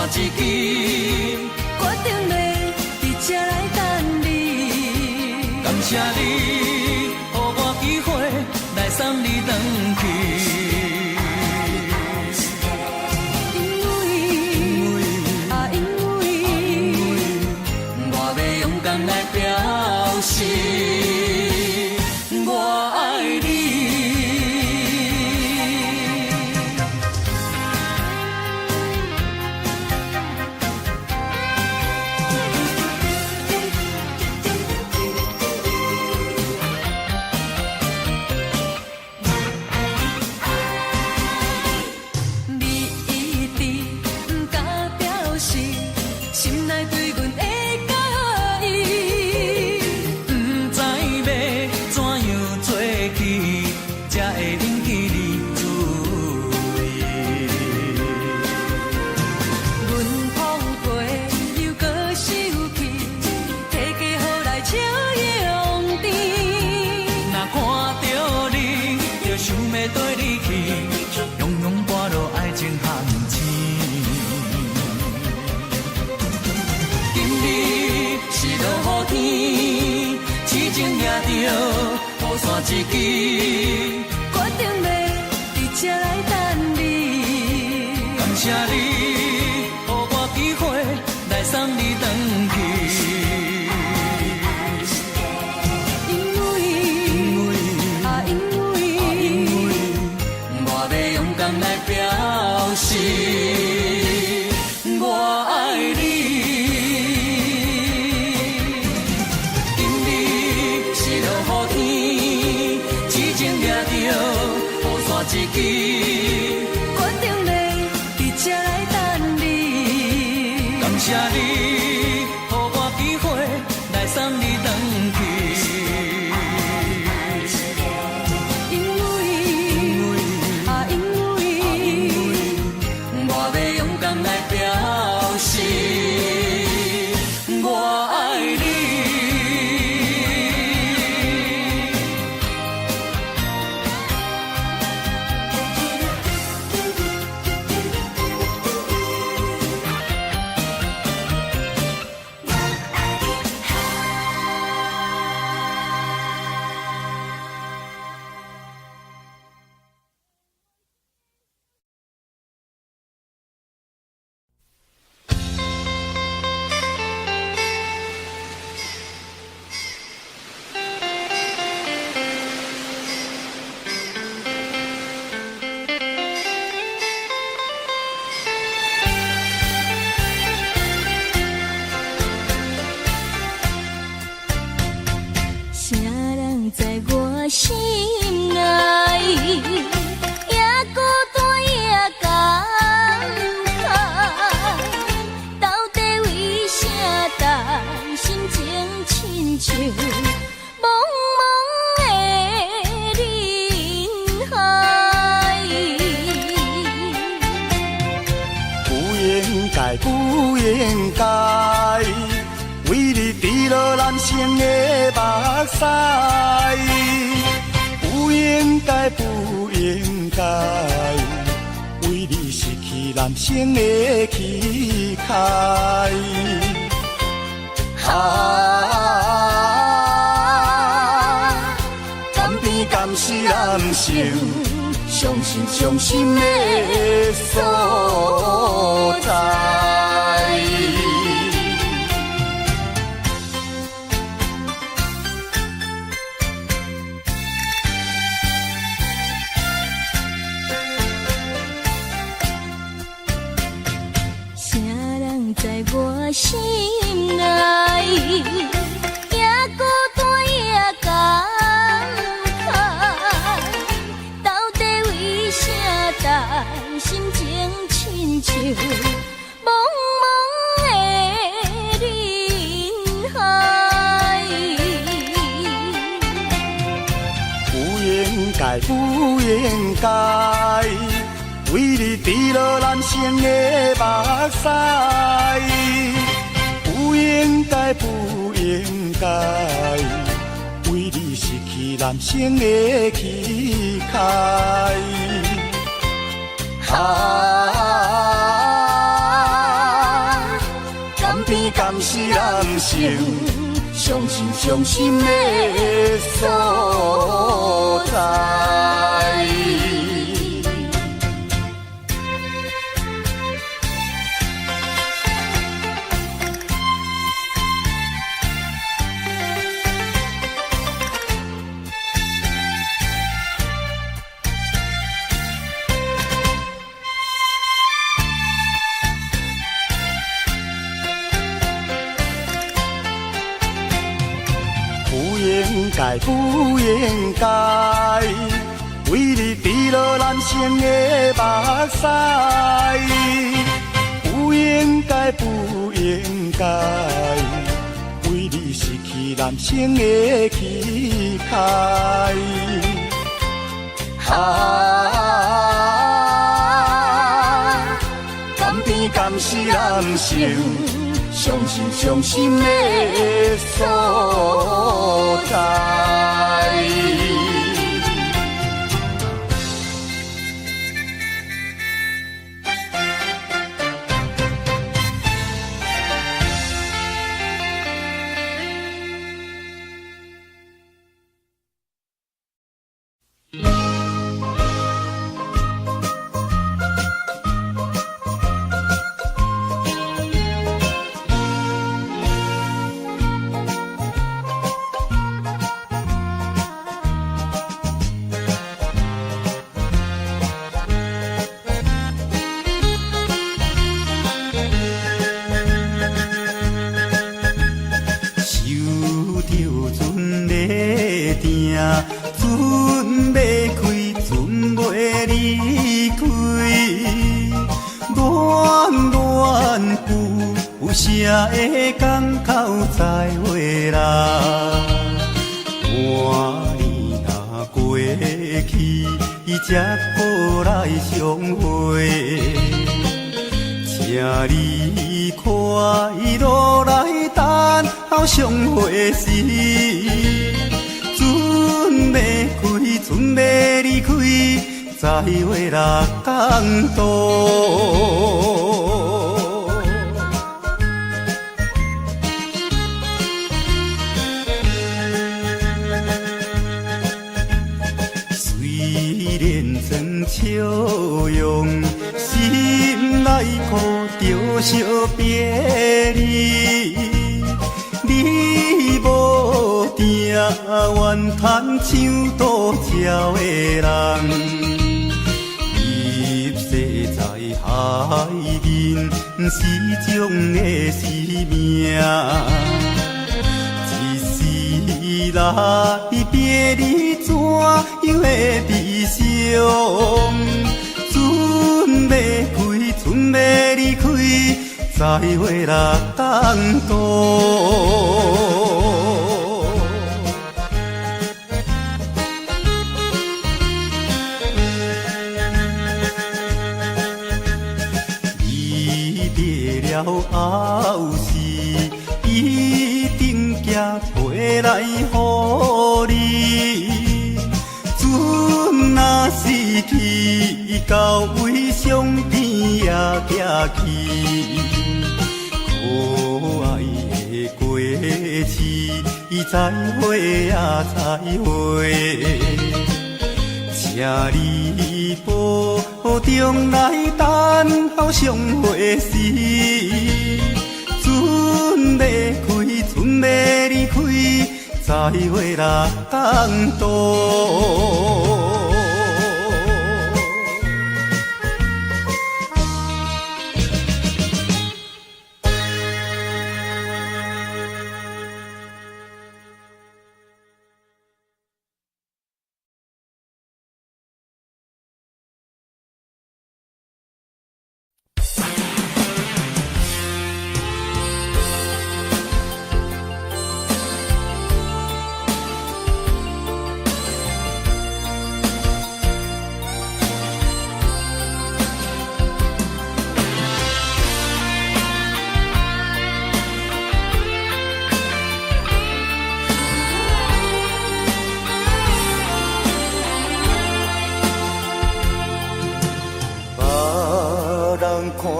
一支，決定欲佇這來等你。感謝你，予我機會來送你轉去。因為啊，因為我欲勇敢來表示我愛你。你一直毋敢表示，心內對阮的佮意。毋知欲怎樣做起，才會引起你注意。阮碰杯又閣生氣，提雞予來笑容甜。若看著你，就想欲綴你去，勇勇跋落愛情陷阱。今日是落雨天，痴情掠著雨傘一支。決定欲佇這來等你。感謝你，予我機會來送你轉去。因為啊，因為我欲勇敢來表示我愛你。今日是落雨天，痴情掠著雨傘一支。決定欲佇這來等你。感謝你，予我機會來送你轉去。因為啊，因為我欲勇敢來表示我愛你。啥人在我心內，也孤單也感慨，到底為啥等心情親像茫茫的人海？不應該，不應該，為你滴落男性的目屎。不應該，不應該，為你失去男性的氣概。啊，甘甜甘是男性傷心傷心的所在。啥人在我心內，也孤單也感慨，到底為啥等心情親像茫茫的人海？不應該，不應該，為你滴落男性的目屎。不應該，不應該，為你失去男性的氣概。啊，敢是人生伤心伤心的所在。不应该，不应该，为你滴落男性的目屎。不应该，不应该，为你失去男性的气概。啊，甘甜甘是人生伤心伤心的所在。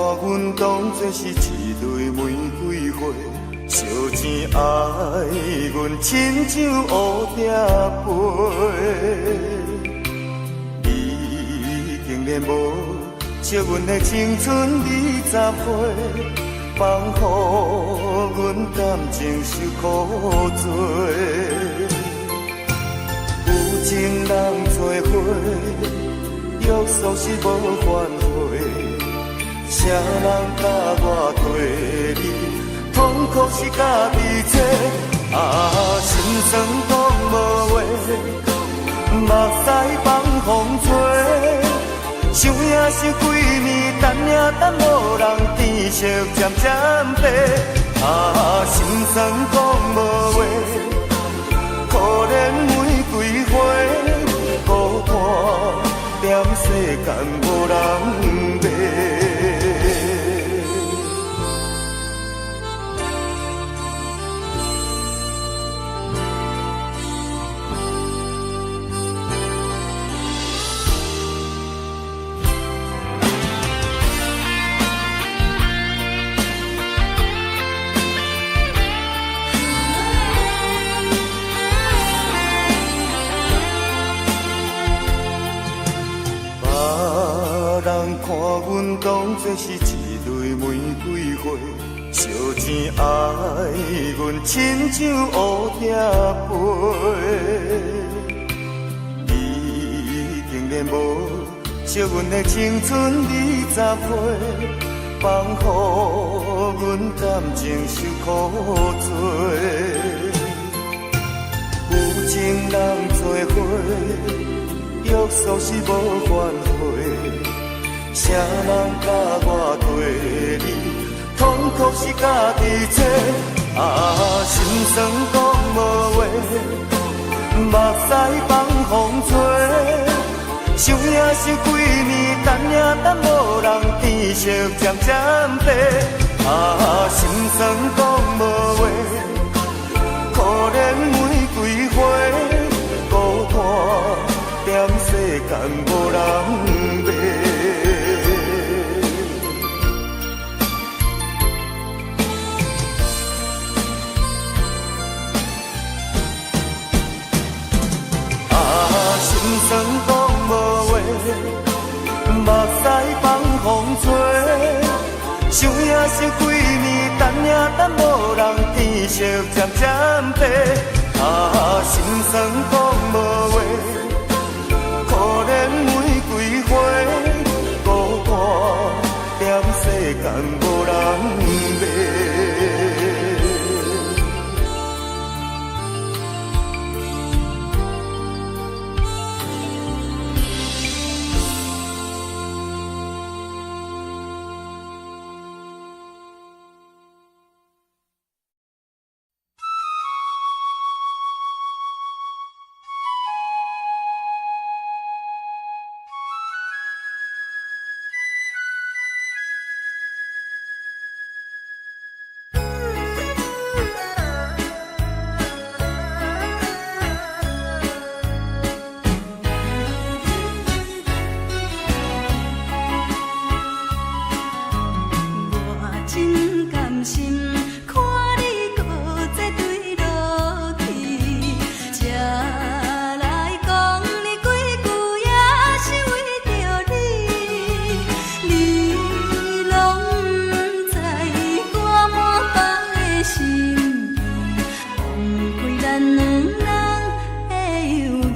看阮当作是一对玫瑰花，烧钱爱阮亲像乌蝶飞，你竟然无惜阮的青春20岁，放予阮感情受苦罪。有情人做伙，约束是无反悔，啥人教我对你？痛苦是家己找，啊，心酸讲无话，目屎放风吹，想也想规暝，等也等无人，天色渐渐白，啊，心酸讲无话，可怜玫瑰花，孤单踮世间无人买。别人看阮当作是一蕊玫瑰花，烧钱爱阮亲像乌蝶飞。你竟然无惜阮的青春20岁，放予阮感情受苦罪。有情人做伙，约束是无反悔，啥人教我对你痛苦是家己找，啊，心酸讲无话，目屎放风吹，想也想规暝，等也等无人，天色渐渐白，啊，心酸讲无话，可怜玫瑰花，孤单踮世间无人买。啊，心酸讲无话，目屎放风吹，想也想规暝，等也等无人，天色渐渐白，啊，心酸讲无话，可怜玫瑰花，孤单踮世间无人买。我真甘心看你搁再坠落去，才来讲你几句也是为著你，你拢不知我满腹的心意，放开咱两人的友谊。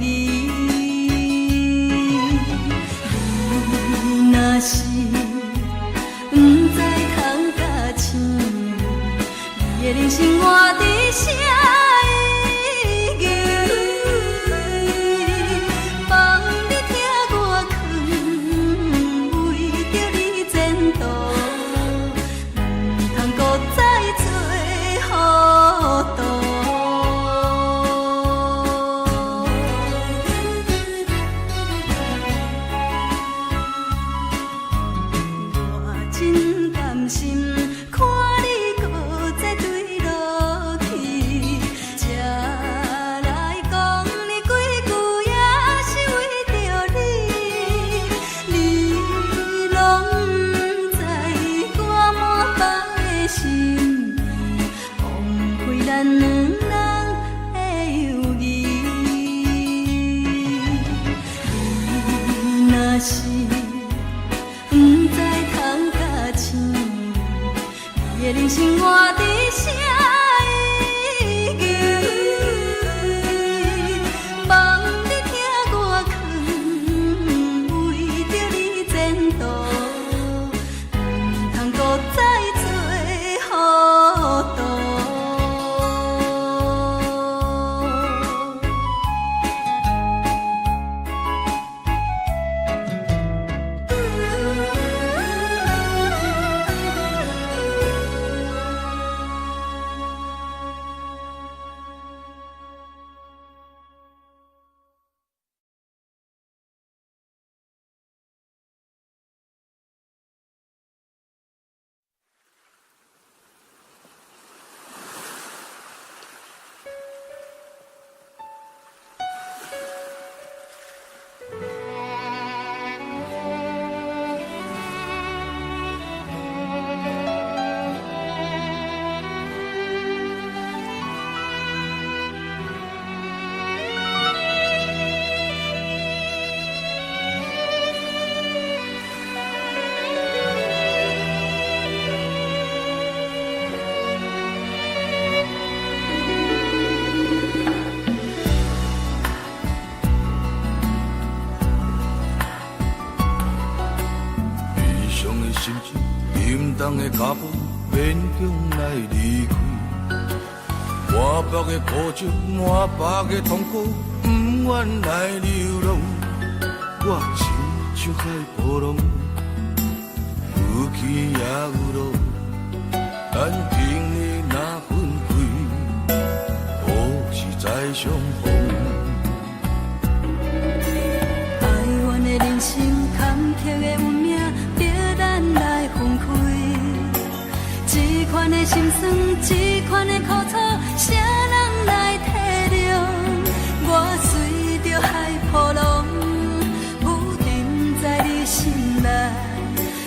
你若是不知通甲醒，你的人生活伫啥意义？放你疼我囥，为著你前途，毋通阁再做糊涂。我真甘心看你搁再坠落人生活佇啥意义？望你疼我囥，為著你前途，毋通閣再做糊塗。悲傷的心情，沉重的腳步，勉強來離開。滿腹的苦酒，滿腹的痛苦，不願來流浪。我親像海波浪，有起也有落，咱今日若分開，何時再相逢？哀怨的人生，坎坷的運命，逼咱來分開。這款的心酸，這款的苦楚，誰人來體諒？我隨著海波浪，浮沉在你心內，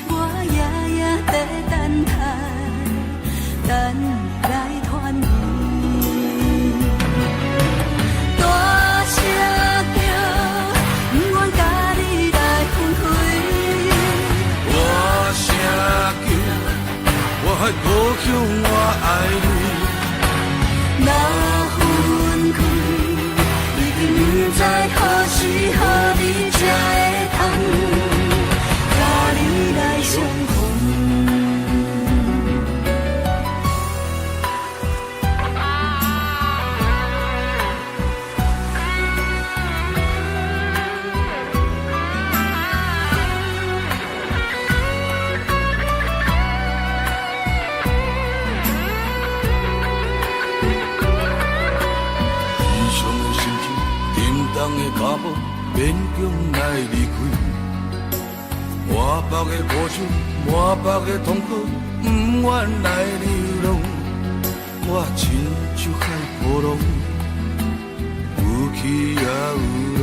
我夜夜在等待，等你來團圓。大聲叫，不願佮你來分開。大聲叫，我的故鄉，我愛你。若分開，已經不知何時何地才會通佮你來相逢。悲傷的心情，沉重的腳步，勉強來離開。滿腹的苦酒，滿腹的痛苦，不願來流浪。我親像海波浪，有起也有落，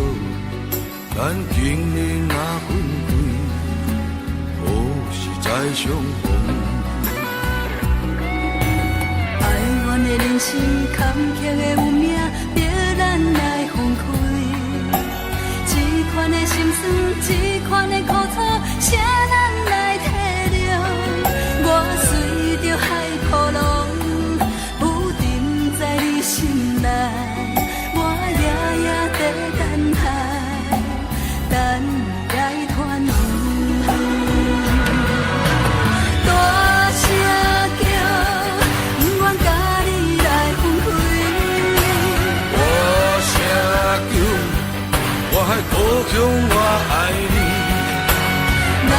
咱今日若分開，何時再相逢？哀怨的人生，坎坷的運命，逼咱來分開。這款的心酸，這款的苦楚，誰人來體諒？我隨著海波浪，浮沉在你心內，我夜夜在等待，等你來團圓。大聲叫，不願佮你來分開。大聲叫，我的故鄉，我愛你。若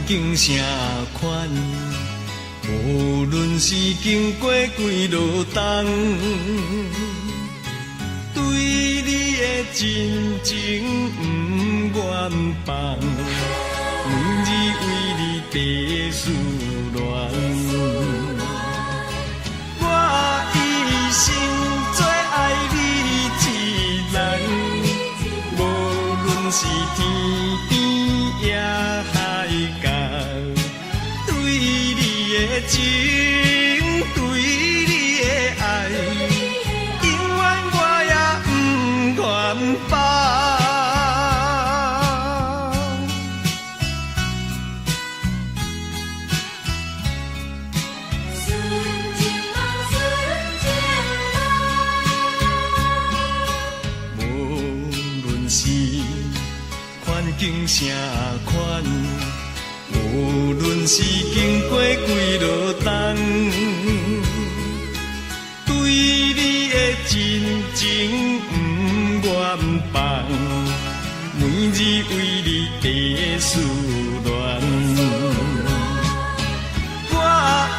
境啥款，無論是經過幾落冬，對你的真情毋願放，每日為你地思戀。我一生最愛你一人，無論是天邊抑海角，對你的情，對你的愛，永遠我也毋願放。純情人，純情人。無論是環境啥款，無論是經過幾落冬，對你的真情毋願放，每日為你地思戀。我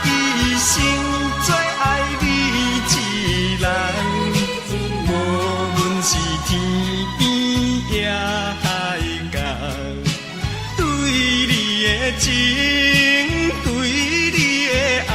一生最愛你一人，無論是天邊抑海角，對你的情，對你的愛，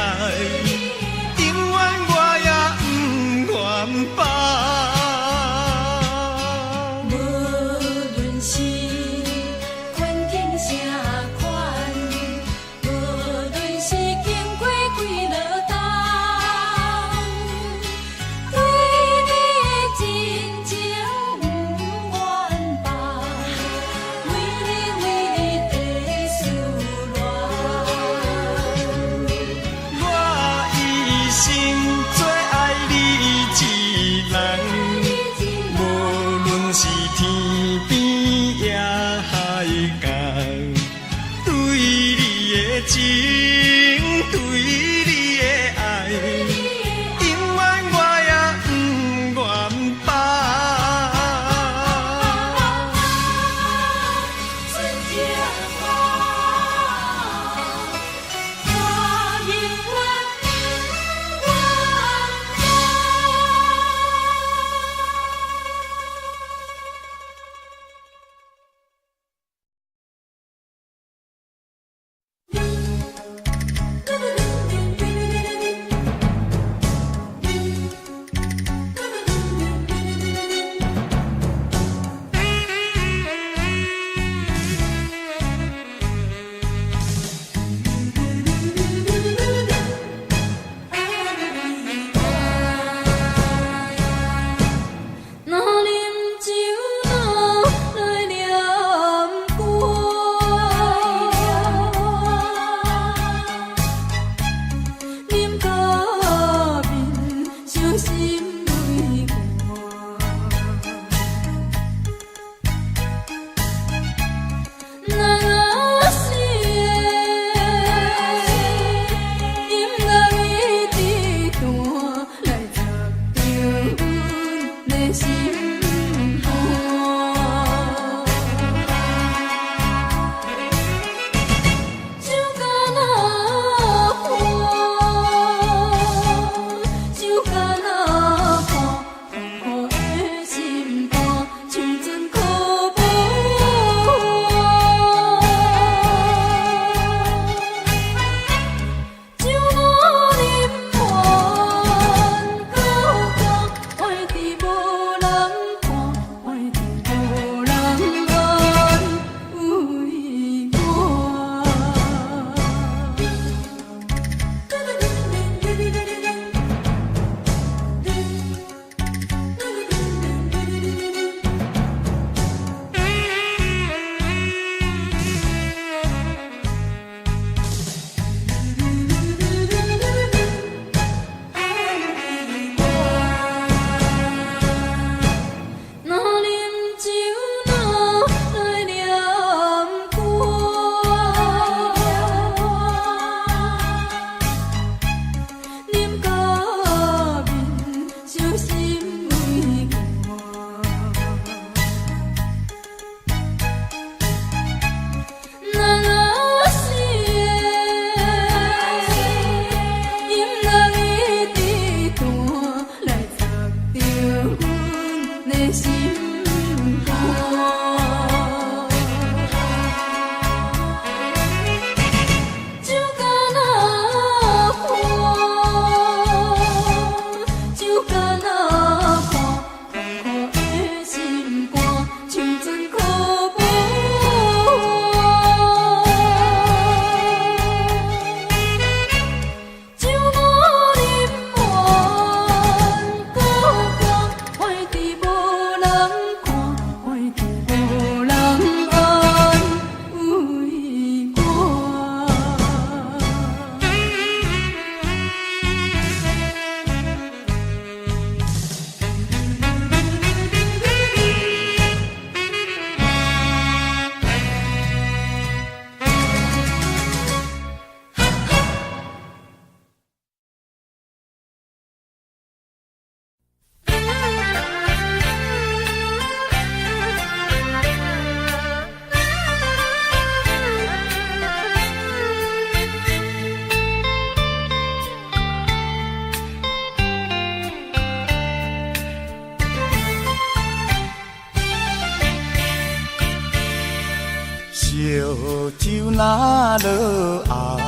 落後，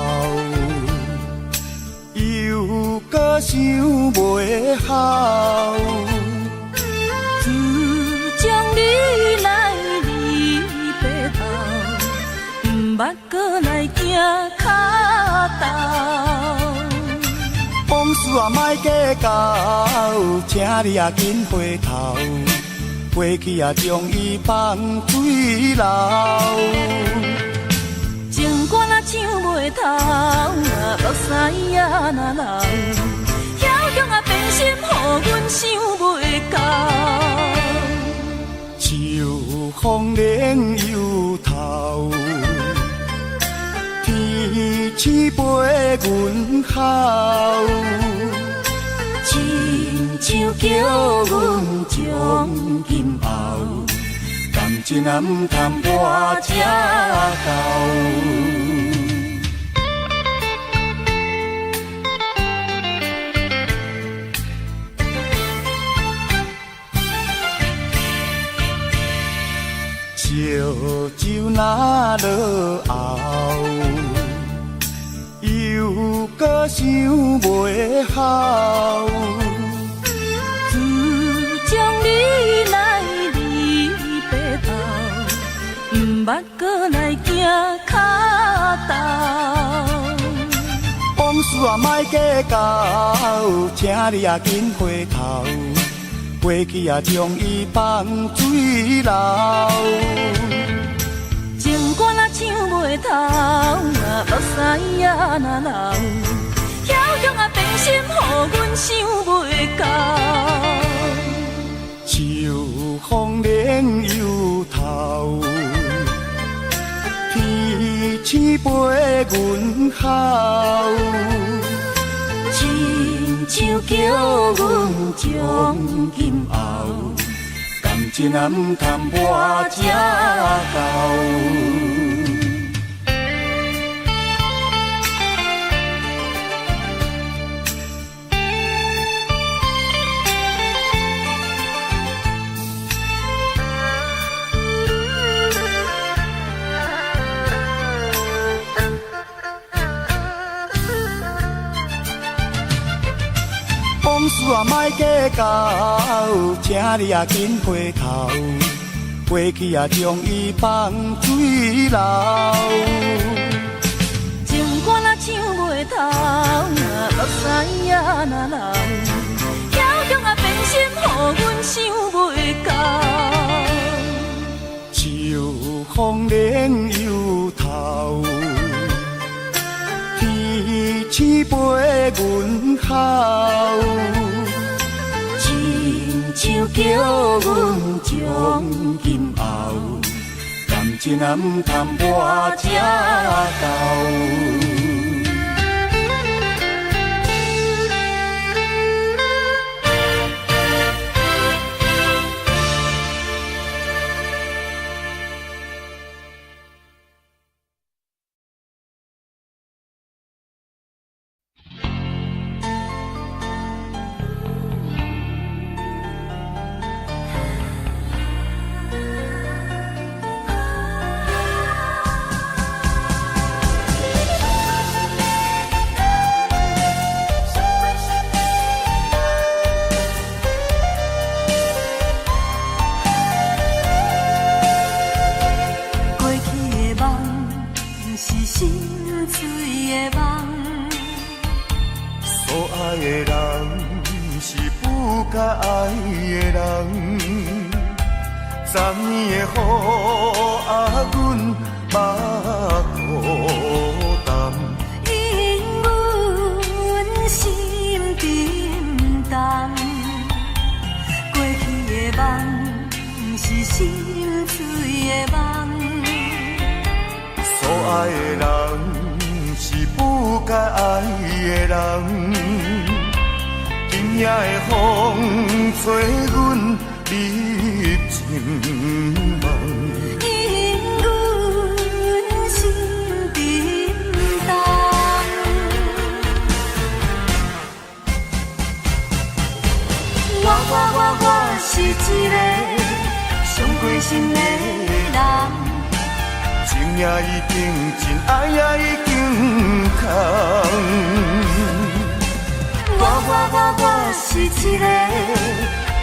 又阁想袂好。自从你来离白头，毋捌阁来行跤头。往事啊，莫计较，请你啊紧回头，过去啊将伊放水流。情歌若唱袂透，目屎啊若流，梟雄啊变心，予阮想袂到。秋风冷又透，天星飞云吼，亲像叫阮从今后，感情啊毋通活这厚。烧酒若落喉，又阁想袂好。自从你来离白头，毋捌阁来行跤头。往事啊，莫计较，请你啊紧回头，过去啊将伊放水流。情歌若唱袂透，目屎啊若流，梟雄啊变心，予阮想袂到。秋风冷又透，天星飞云吼，亲像叫阮从今后，感情啊毋通活这厚。往事啊，莫计较，请你啊紧回头，过去啊将伊放水流。情歌若唱袂透，目屎啊若流，梟雄啊变心，予阮想袂到。秋风冷又透，天星飞云吼，亲像叫阮从今后，感情啊毋通活这厚。过去的梦是心碎的梦，所爱的人是不该爱的人，昨暝的雨啊，阮目苦澹。因阮心沉重。过去的梦是心碎的梦，所爱的人是不该爱的人，今夜的风吹阮入情梦。因阮心沉重。我是一个伤过心的人，情也已經真，愛也已經空。我我我我是一個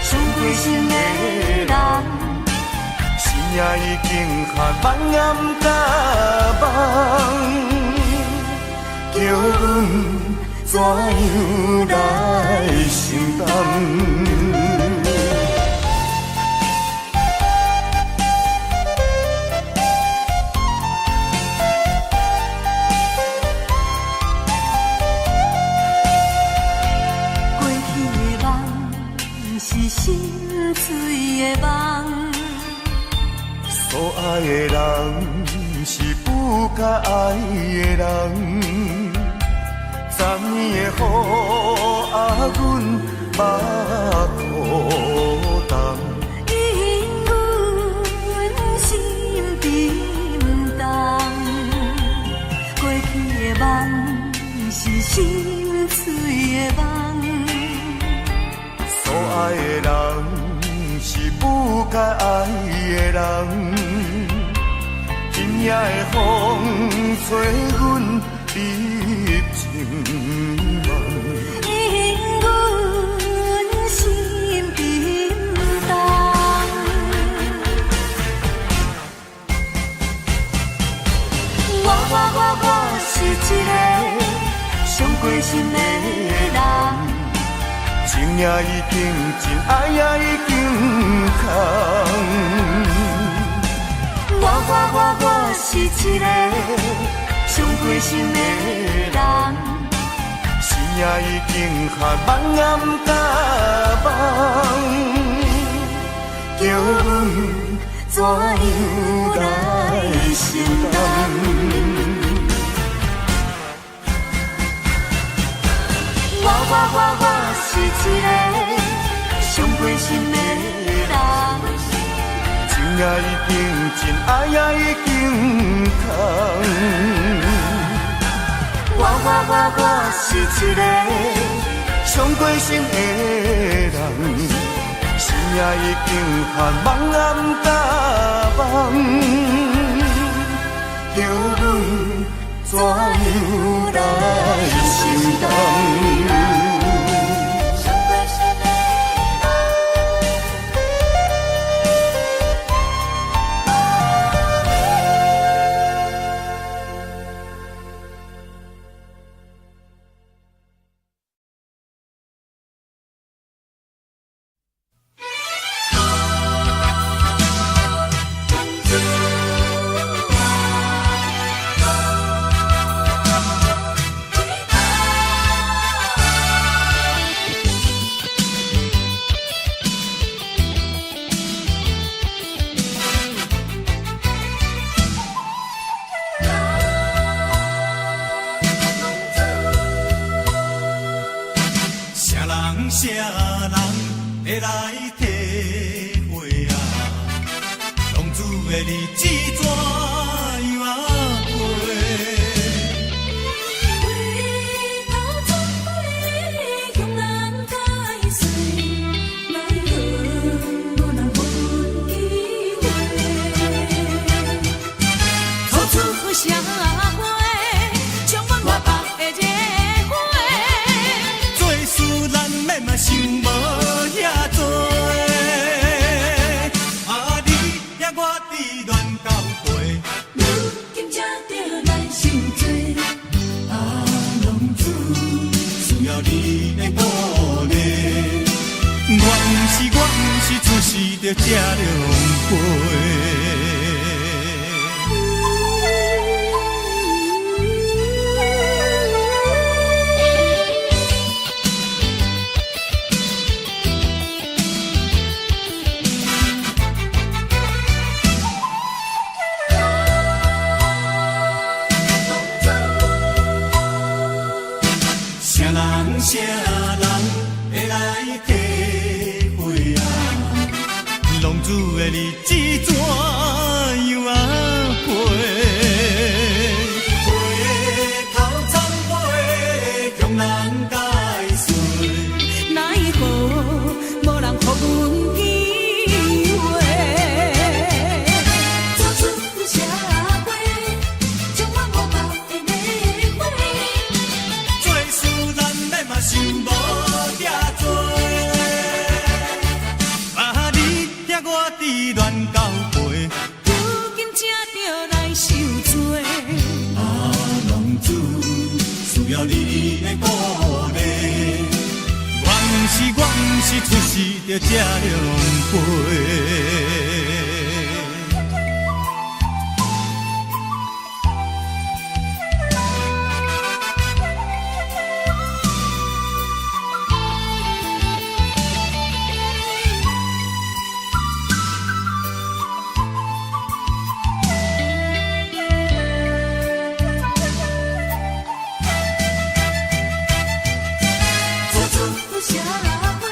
傷過心的人，心也已經寒，夢也毋敢夢，叫阮怎樣來承擔？過去的夢是心碎的夢，所愛的人是不該愛的人，10年的雨啊，阮目苦澹。因阮心沉重。過去的夢是心碎的夢，所愛的人是不該愛的人，今夜的風吹阮入情夢。因阮心沉重。我我我我是一個傷過心的人，情也已經真，愛也已經空。我我我我是一個傷過心的人，心也已經寒，夢也毋敢夢，叫阮怎樣來承擔？我我我我是一個傷過心的人，情也已經真，愛也已經空。我我我我是一個傷過心的人，心也已經寒，夢也毋敢夢，叫阮怎樣來承擔？伤过心的人。啥人啥人會來體會啊？浪子的日子怎樣啊過？回頭轉背，向人解释，奈何無人予阮机會。处处社會充滿外北的熱火。做事難免嘛想無遐多。啊，你遐我伫乱交陪，如今才著来受罪。啊，浪子需要你的鼓勵。我毋是出世就这两回。啥人啥人會來體會啊？浪子的日子怎樣啊過？回頭參杯，向人解釋。奈何無人予阮機會。處處社會要你的鼓勵。我毋是出世就這狼狽。做出社會，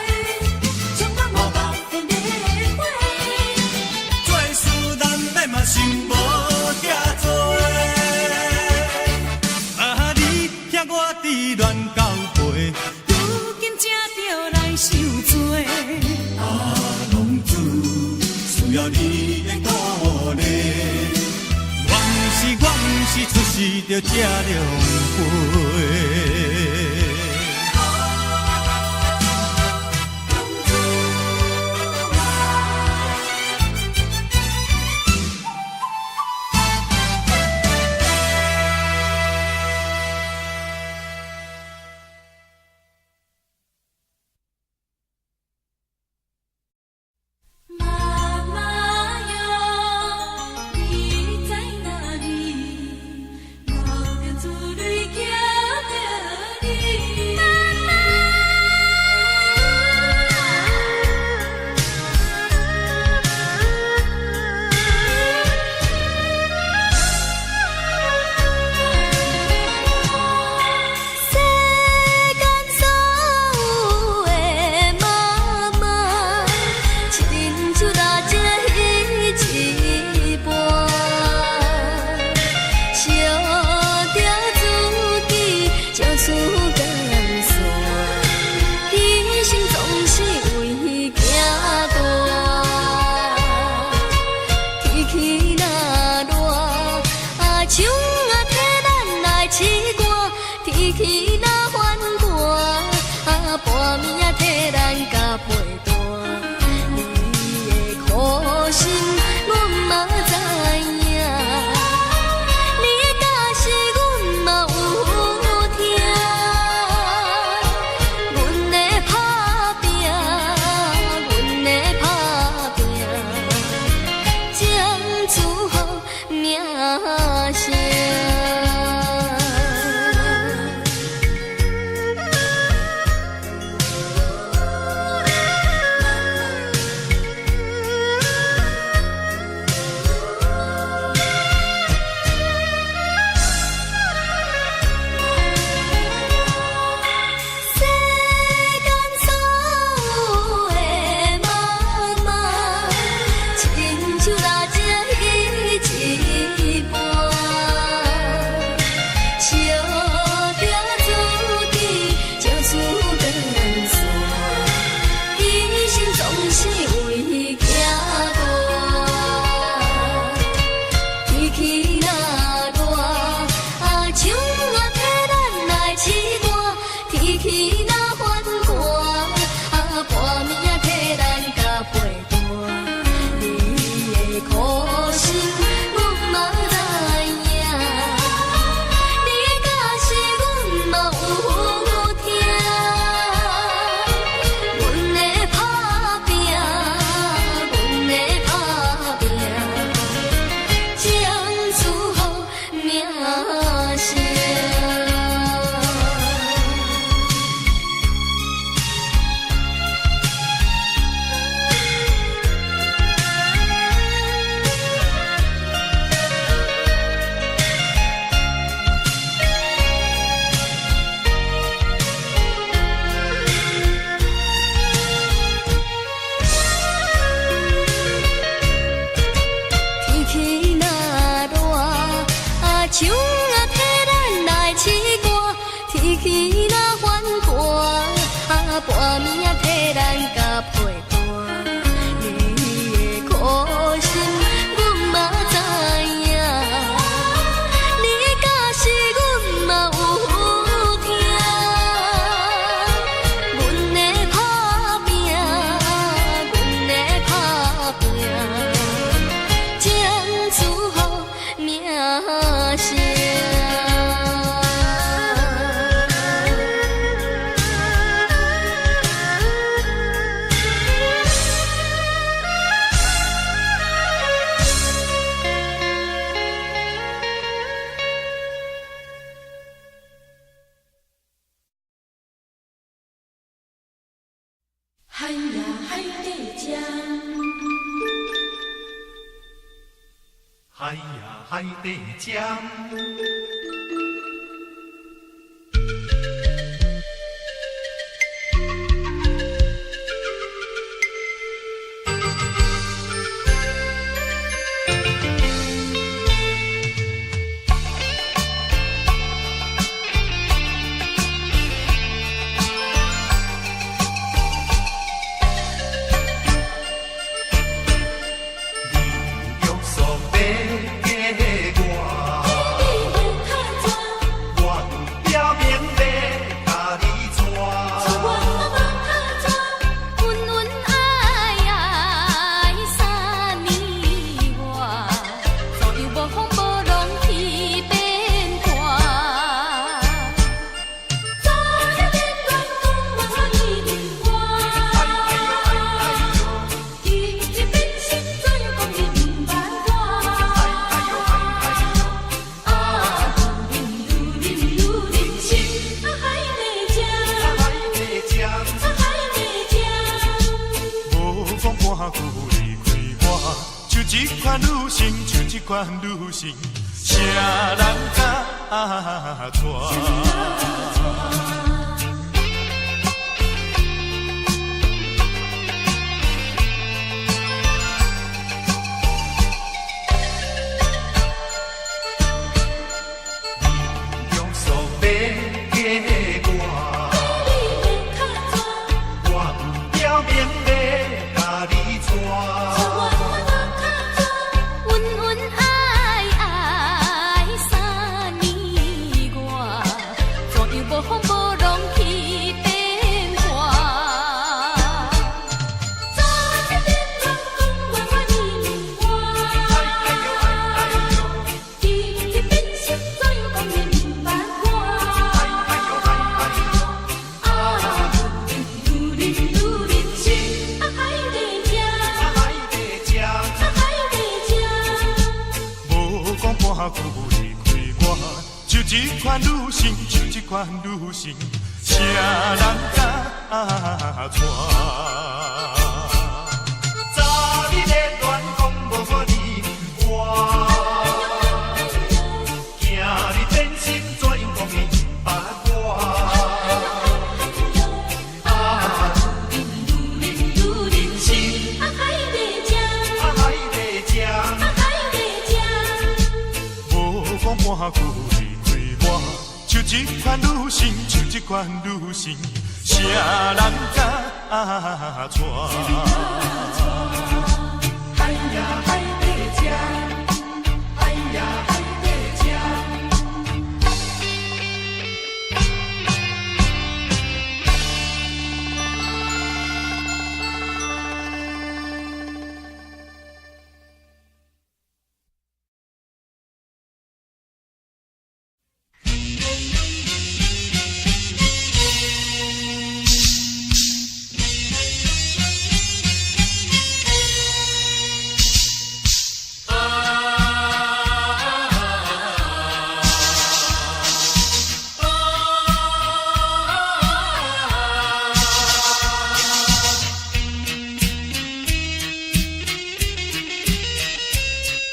充滿我北的熱血。做事難免嘛想無遐多。啊，你疼我志願交陪，如今才著來受罪。啊，浪子需要你的鼓勵。我毋是出世就這狼狽。媽媽喲，你在哪裡？流著珠淚叫著你。媽媽。世間所有的媽媽，親像蠟燭彼一般，燒著自己才出感線，犧牲總是為囝大。天氣若熱，啊，樹仔替咱來試寒；天氣若反寒，啊，半暝仔替咱共被單。你的苦心，阮嘛知影；你的教示，阮嘛有聽。阮的打拼，阮的打拼，才出好名聲。世間所有的媽媽，親像蠟燭彼一般，燒著自己才出感線，犧牲總是為囝大。天氣若熱，啊，樹仔替咱來試寒；天氣若反寒，啊，半暝仔替咱共被單。你的苦心，阮嘛知影；你的教示，阮嘛有聽。阮的打拼，阮的打拼，才出好名聲。天氣若熱，啊，樹仔替咱來試寒；天氣若反寒，啊，半暝仔替咱共被單。你的苦心，阮嘛知影；你的教示，阮嘛有聽。阮的打拼，阮的打拼，才出好名聲。海呀海底針。海呀海底針。你约束欲嫁我，你欲卡怎？我有表明欲共你娶。娶我欲卡怎？恩恩爱爱三年外，左右無風無浪去變卦。早日變亂講我你毋看，今日變心怎樣講你毋捌我？啊，愈啉愈入心，啊海底針，海底針，啊海底針。無講半句離開我，像這款女性，像這款女性，啥人敢娶？你约束欲嫁我，你欲卡怎？我有表明欲共你娶。娶我欲卡怎？恩恩愛愛三年外，左右無風無浪去變卦。早日變亂講我你毋看，今日變心怎樣講你毋捌我？啊，愈啉愈入心，啊海底針，海底針，啊海底針。無講半句離開我，像這款女性，像這款女性，啥人敢娶？早日的恋讲無我你毋看，今日變心怎樣講你毋捌我？啊，愈啉愈入心，啊海底針，啊海底針，啊海底針。無講半句離開我，像這款女性，像這款女性，啥人敢娶？海呀海底針，海呀海底針。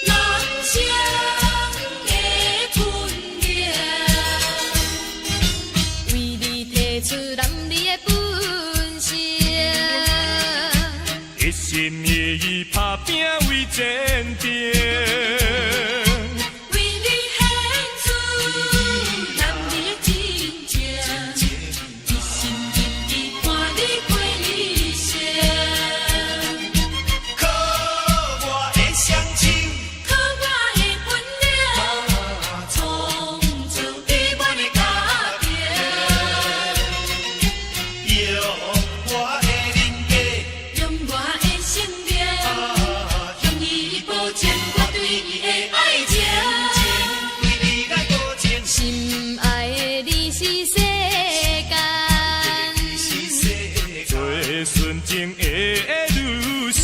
人生的本領，為你提出男兒的本性。一心一意打拼為前程，為你獻出男兒的真情，一心一意伴你過一生。靠我的雙手，靠我的本領，創造美滿的家庭。用我的人格，用我的生命，向伊保證我對伊的愛情。為你來保證，心愛的你是世間是世最純情的女性。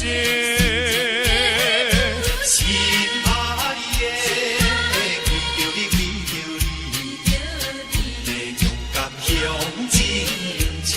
心愛的，為著你，為著你，要勇敢向前衝。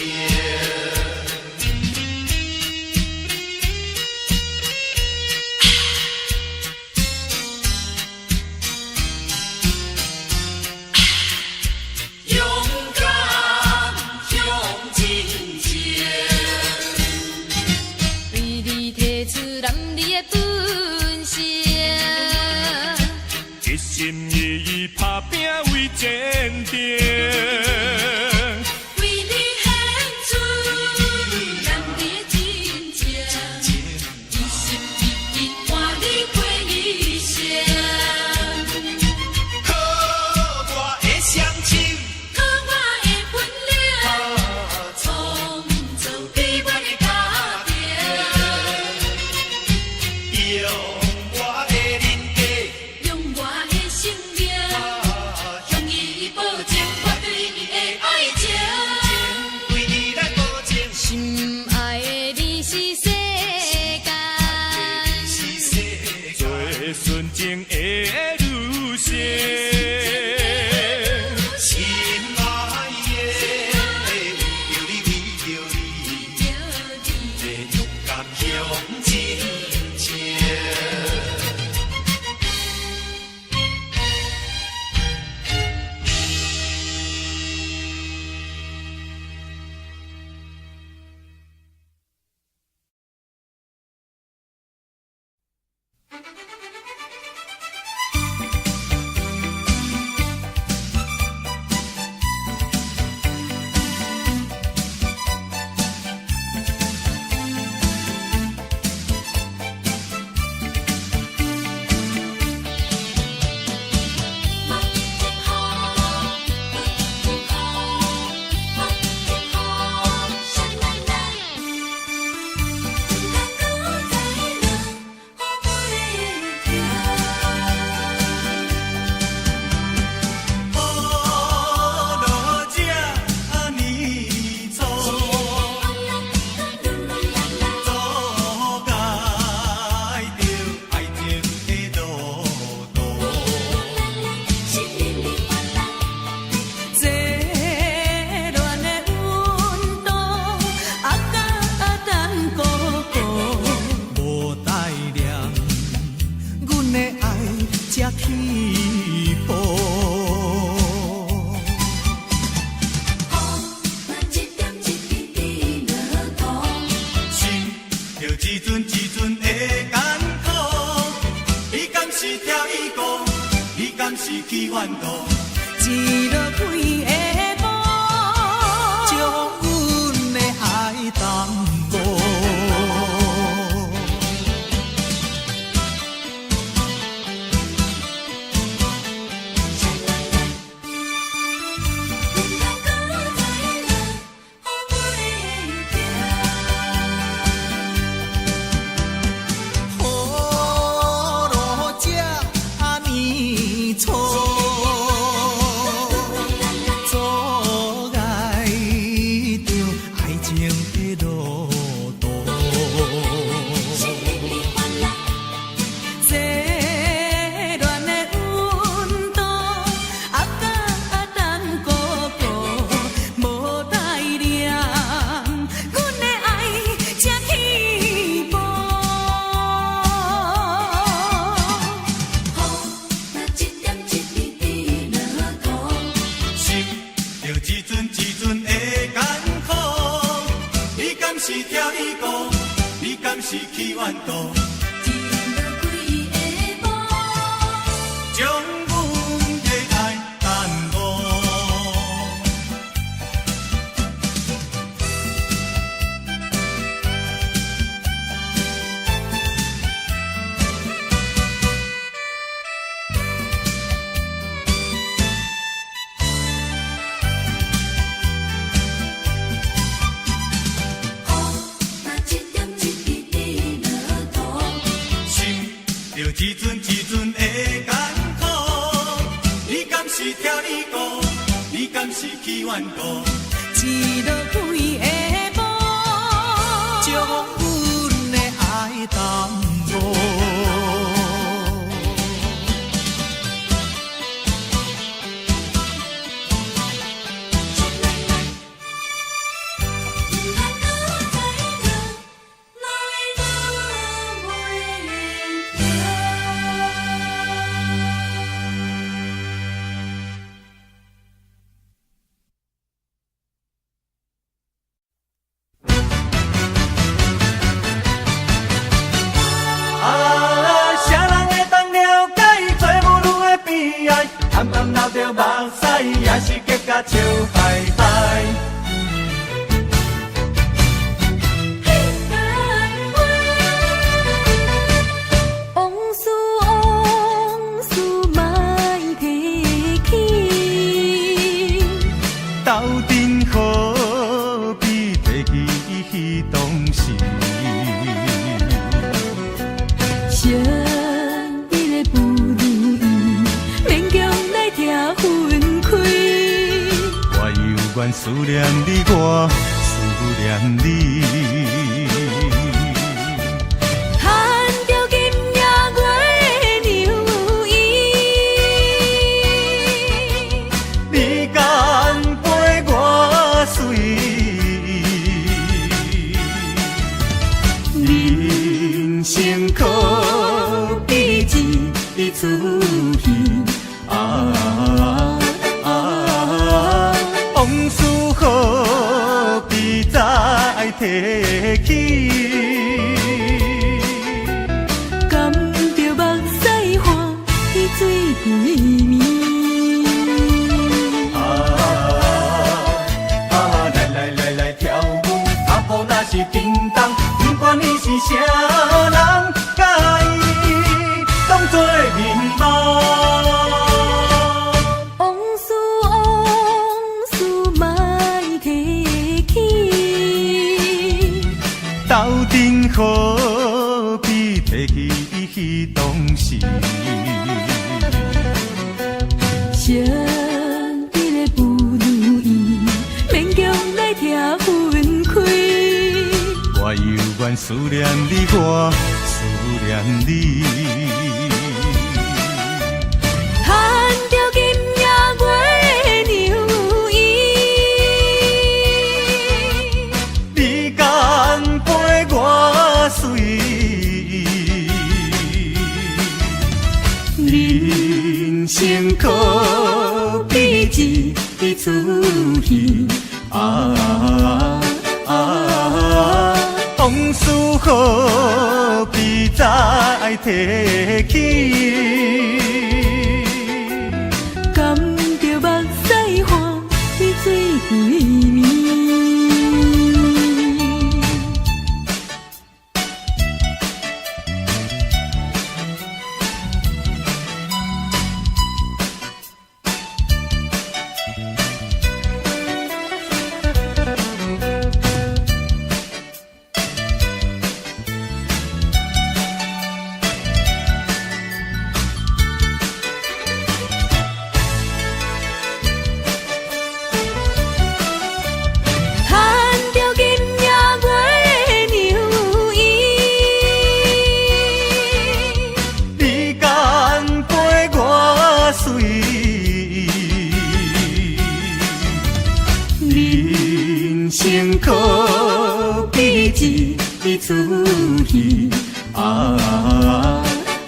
真情。思念你，我思念你。牵著今夜月娘伊，你敢陪我随？人生可比一出戏啊啊！往事何必再提起？甘著目屎欢喜水规暝。啊啊！来来来来跳舞，脚步若是叮当，不管你是啥人，佮伊当作眠梦。往事往事莫提起，斗阵何必提起彼当时？惜彼个不如意，勉强来拆分开。我犹原思念你，我思念你。牵著今夜月娘伊，你甘陪我随伊？人生可比一出戏啊啊！往事何必再提起？甘著目屎欢喜水规暝。牵著今夜月娘伊，你甘陪我随伊？人生可比一出戏啊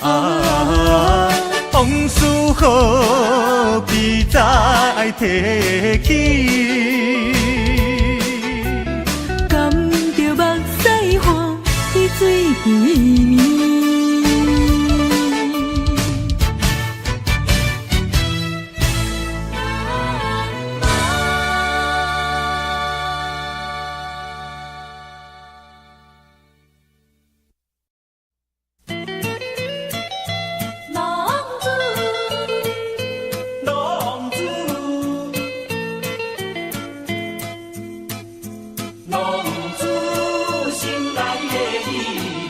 啊！往事何必再提起？甘著目屎欢喜水规暝。浪子，浪子，浪子心内的意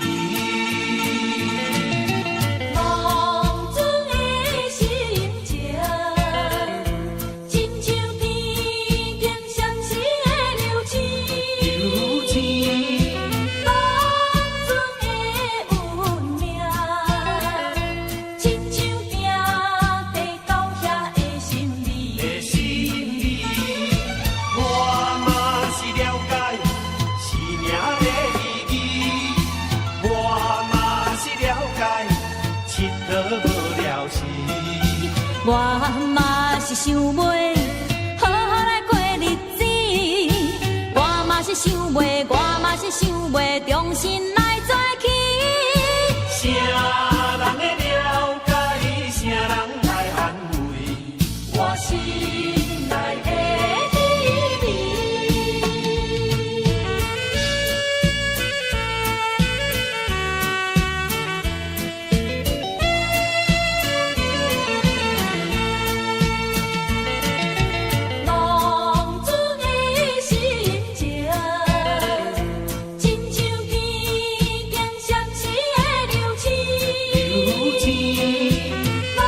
味。浪子的心情，亲像天顶闪烁的流星。浪子的运命，亲像行地狗遐的心味。的心味，我嘛是了解生命的意义，我嘛是了解𨑨迌无了时。我嘛是想袂好好来过日子，我嘛是想袂，我嘛是想袂重新来做起。啥人会了解，啥人来安慰？我心内的滋味。浪子的心情，亲像天顶闪烁的流星。浪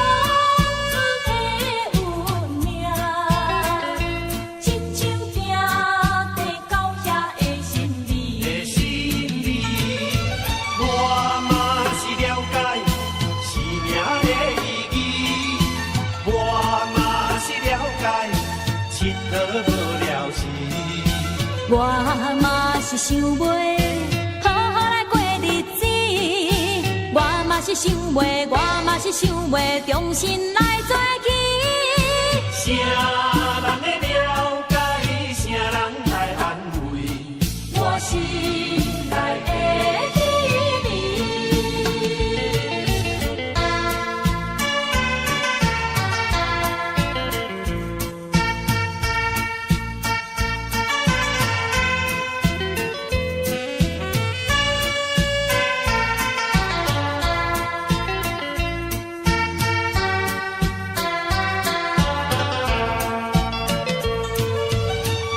子的运命，亲像行地狗遐的心味。的心味，我嘛是了解生命的意义，我嘛是了解𨑨迌无了时。我嘛是想袂好好来过日子，嘛是想袂，我嘛是想袂，重新來做起。啥人會了解？啥人來安慰？我心內的滋味。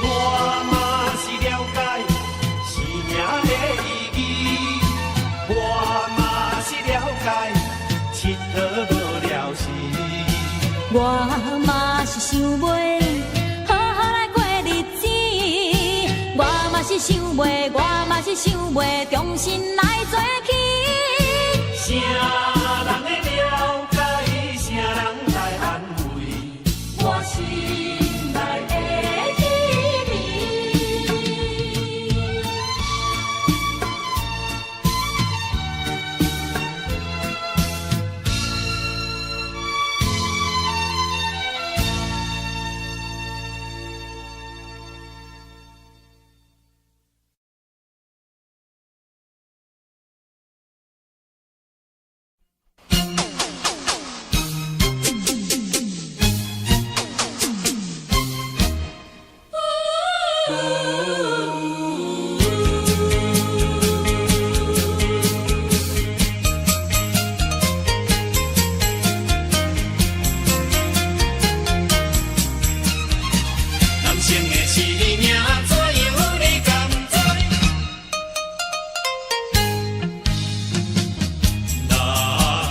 我嘛是了解生命的意義，我嘛是了解𨑨迌無聊時。我嘛是想袂好好來過日子，我嘛是想袂，我嘛是想袂，重新來做起。啥人會了解？啥人來安慰？我心內的滋味。人生的生命怎樣你甘知？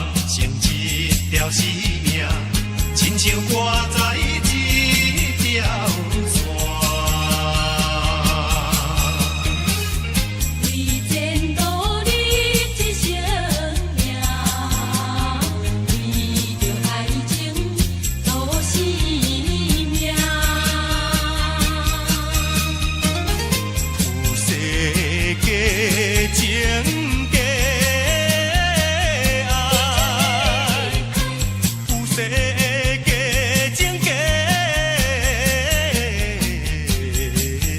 人生一條生命，親像掛在一條線。為前途你一生命，為著愛情賭性命。有世間情假愛，有世間情假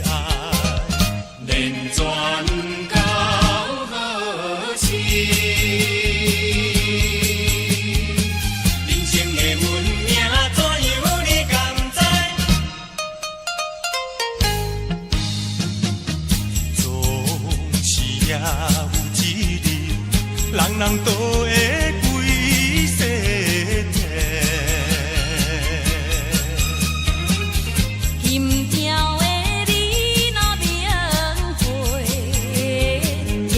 愛，連全到何時？人生的運命怎樣你甘知？總是也有一日，人人都會歸西天。心照的你若明白，也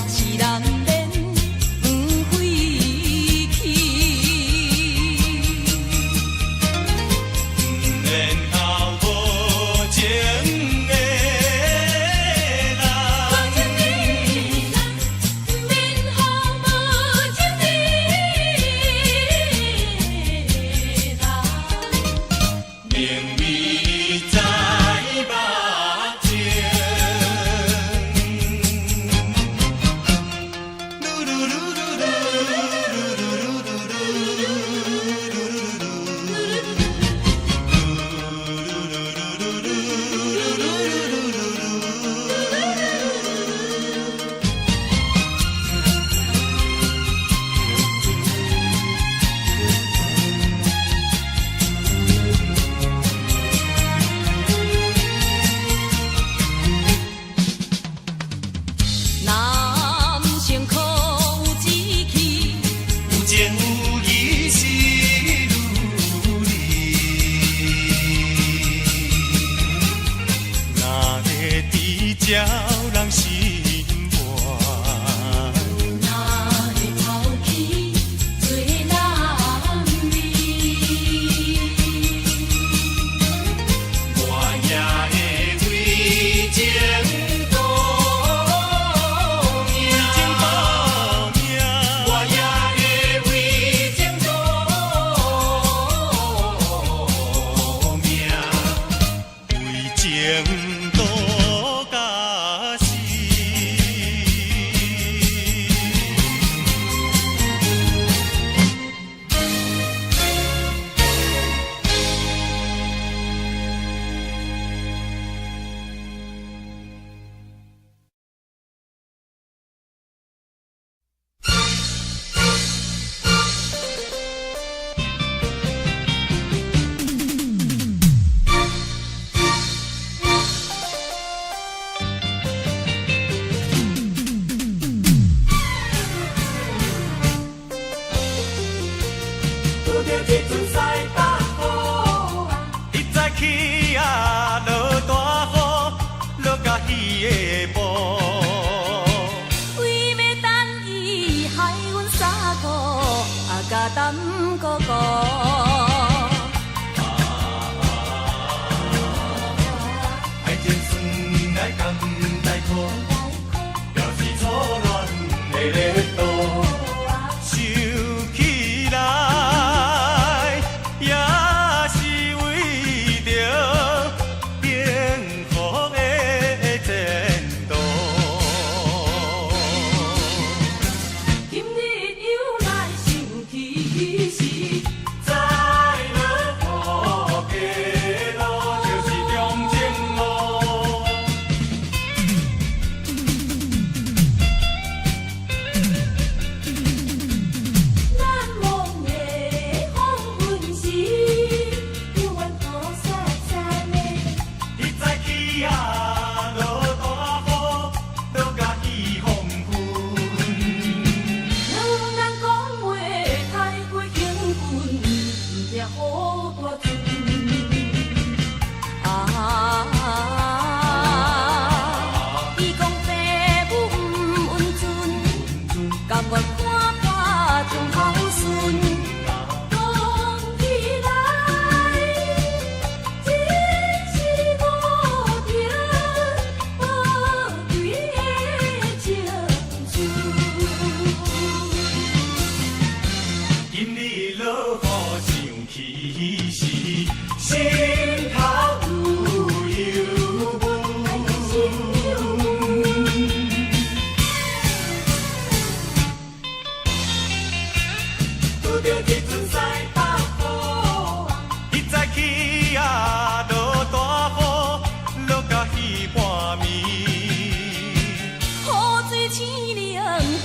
是難免廢去。毋免哭無情的人，無情的人，免予無情的人。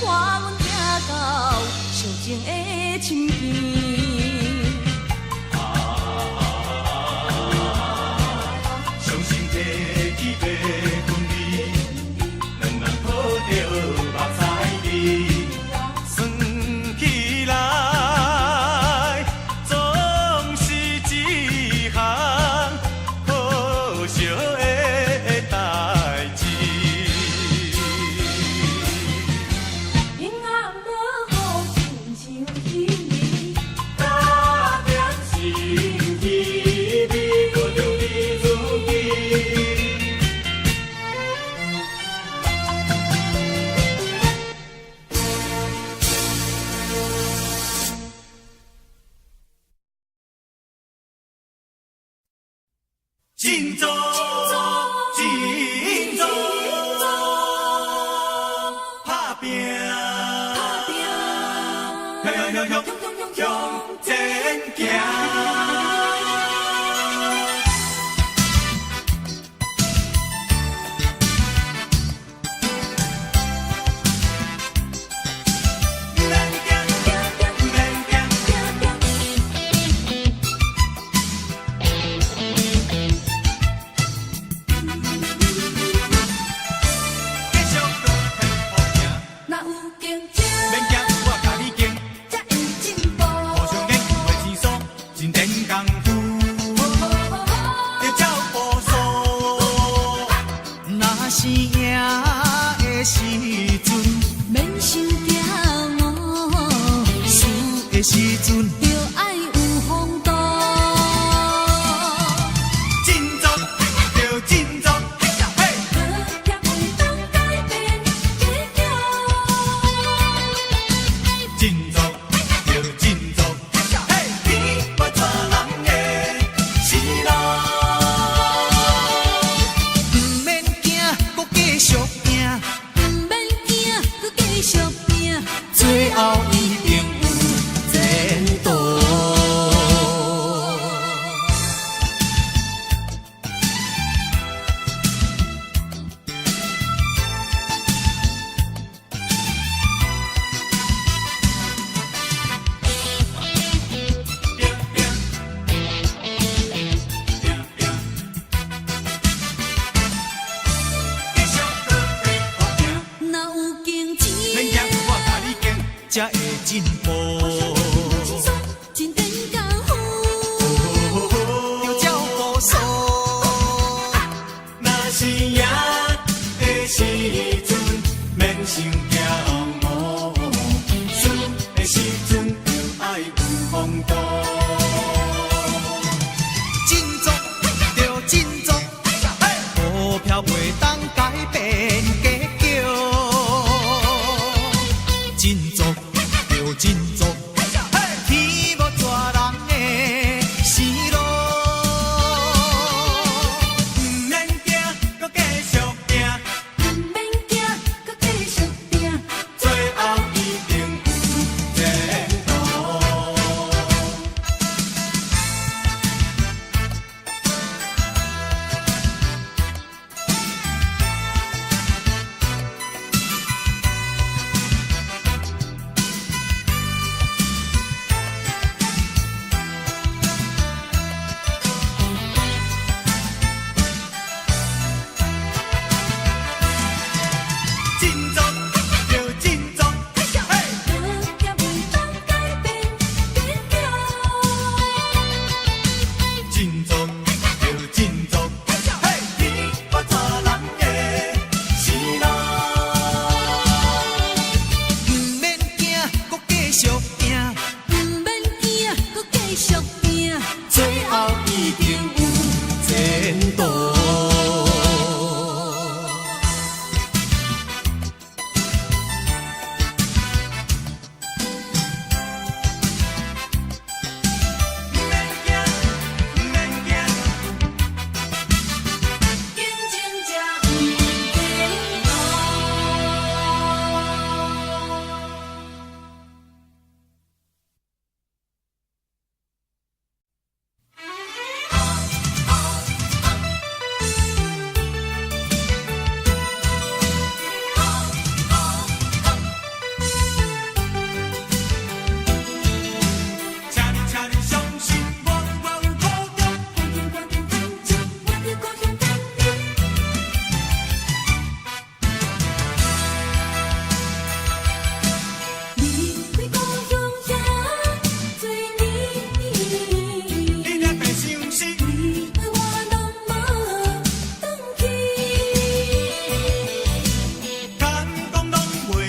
伴阮行到相情的深边。相信提起欲分离，两人抱著目屎滴，算起来总是一项可惜的代誌。永暗落雨，親像彼暝。加点心滋味，搁着你如今。振作，振作，拍拚，向向向向前行。免驚，免驚。繼續閣天步行，若有競爭，免驚，我共你競，才會進步。互相研究的天數，真練功夫，著照步數。若是贏的時陣，免傷驕傲，輸的時陣，著愛有風度。振作，著振作，嘿！股票袂當改變結局。振作，著振作，嘿！天無帶人的生路。毋免驚，閣繼續贏，毋免驚，閣繼續拚。最後一定有前途。繼續閣天步行，若有競爭，免驚，我共你競，才會進步。真練功夫。著照步數。若是贏的時陣，免傷驕傲；輸的時陣，著愛有風度。振作，著振作，股票袂當改變結局。振作，著振作，天無帶人的生路。毋免驚，閣繼續拚，毋免驚，閣繼續拚。最後一定有前途。振作，著振作，嘿！股票袂當改變結局。振作，著振作，嘿！天無帶人的生路。毋免驚，閣繼續拚，毋免驚，閣繼續拚。最後一定有前途。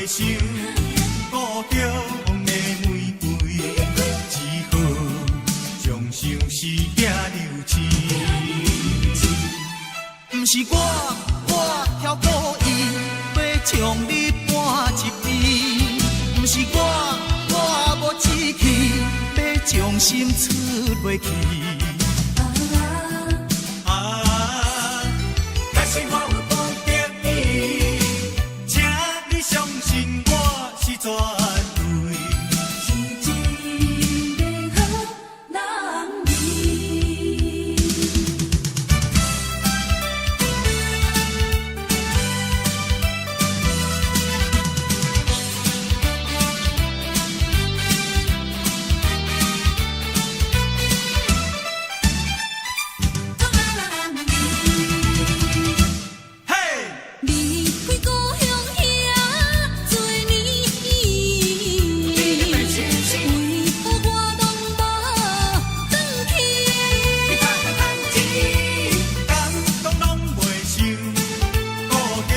想故中的玫瑰，只好将相思寄留痴。毋是我，我巧故意欲將你搬一邊。毋是我，我無志氣欲將心出袂去。啊，假使我有碰著伊，請你相信我是絕對。是一個好男兒。嘿！離開故鄉遐濟年，為何我攏無轉去？感動攏袂想，故中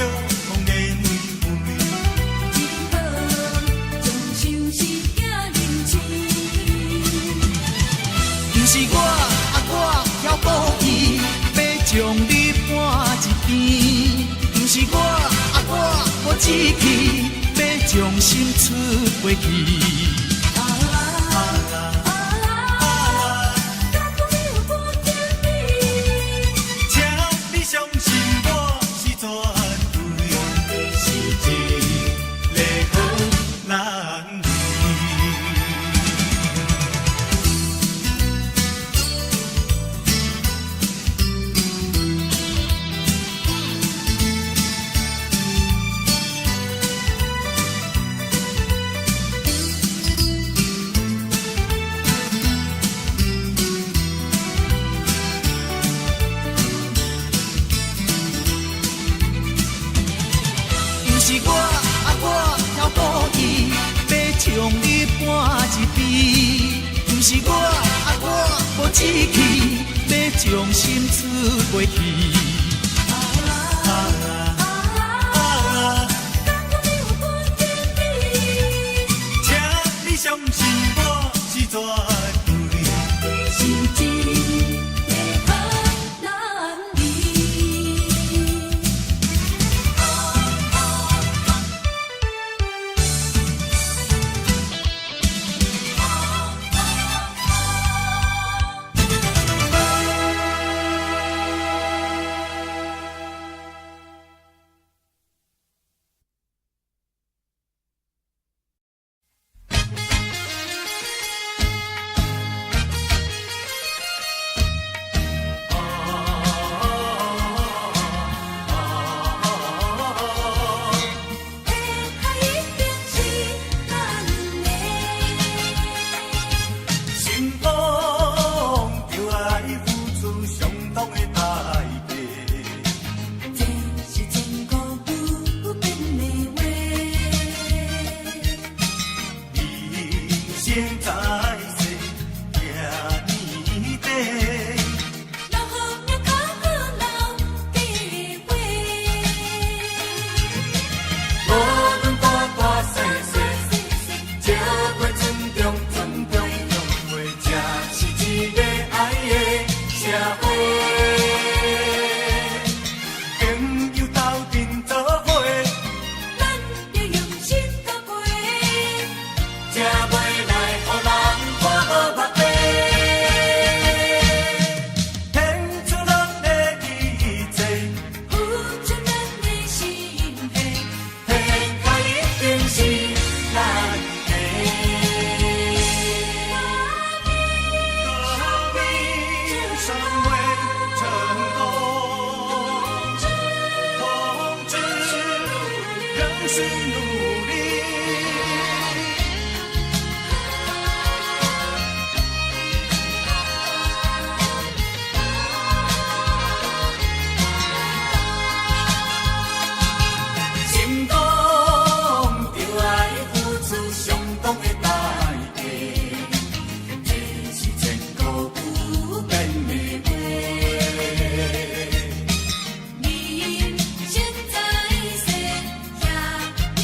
的玫瑰。只好將相思寄留痴。毋是我，啊我巧故意欲將你搬一邊。毋是我，啊我無志氣欲將心出袂去。啊，敢講你有伴著你？請你相信我是絕對，是一個好男兒。毋是我，啊我巧故意欲將你搬一邊。毋是我，啊我無志氣欲將心出袂去。敢講你有伴著你？請你相信我是絕對，是一個好男兒。天下一定是咱的。成功就愛付出相當的代價。這是千古不變的話。人生在世這呢短，留好命，較好留地位。無論大大細細，借過尊重，尊重長輩，這是一個愛的社會。朋友鬥陣做伙，咱著用心交陪。才袂來予人看無目白。獻出咱的一切，付出咱的心血，天下一定是咱的。革命尚未成功，同志仍需努力。成功就愛付出相當的代價，這是千古不變的話。人生在世這呢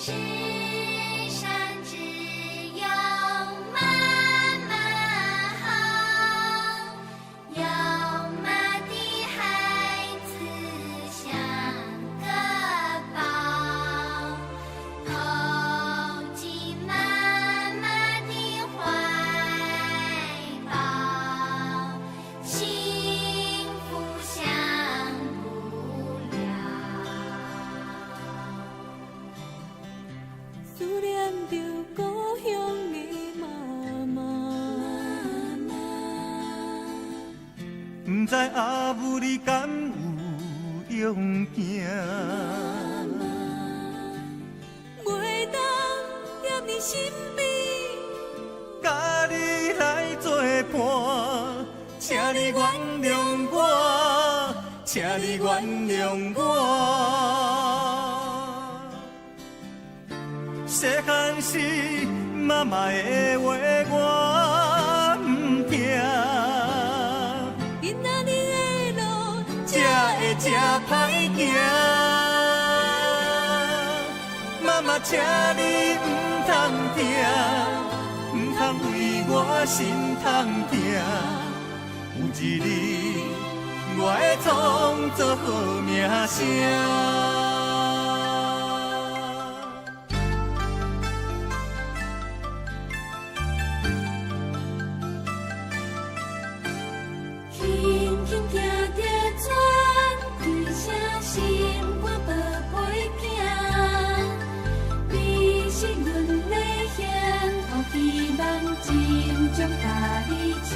世上只有媽媽好，有媽的孩子像個寶，投進媽媽的懷抱，幸福享不了。思念著故鄉的媽媽。毋知阿母你敢有勇行？袂當踮你身邊，佮你來做伴，請你原諒我，請你原諒我。細漢時媽媽的話我毋聽，今仔日的路才會這歹行。媽媽，請你毋通疼，毋通為我心通疼。有一日，我會創造好名聲。輕輕聽著轉開聲，心肝寶貝囝，你是阮的幸福希望，真情共你請。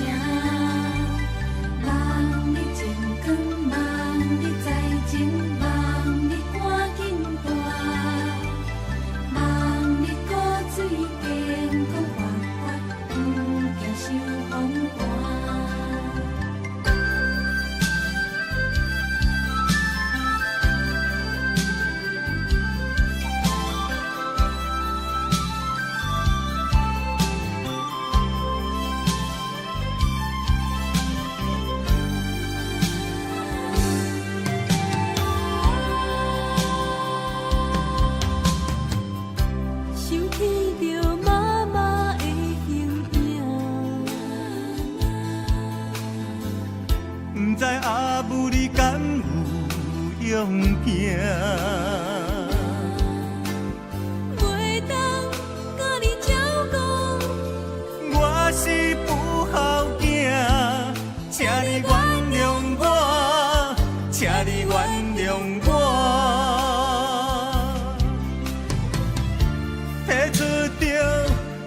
望你健康，望你財情，望你趕緊大，望你骨髓健康發達，毋驚受風寒。想起著媽媽的形影，毋知阿母你敢有勇行？袂當佮你照顧，我是不孝囝，請你原諒我，請你原諒我。提出著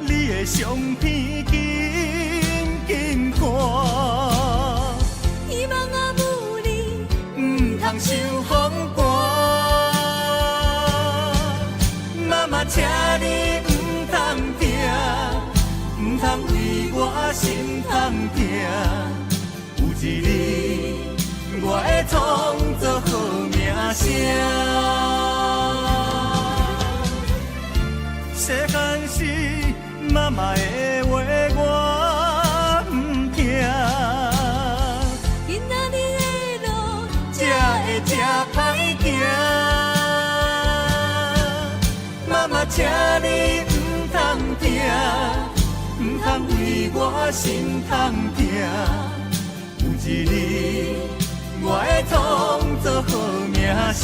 你的相片，緊緊看，希望阿母你毋通受風寒。媽媽，請你毋通疼，毋通為我心通疼。有一日，我會創造好名聲。細漢時，媽媽的話我毋聽，今仔日的路才會這歹行。媽媽，請你毋通疼，毋通為我心通疼。有一日，我會創造好名聲。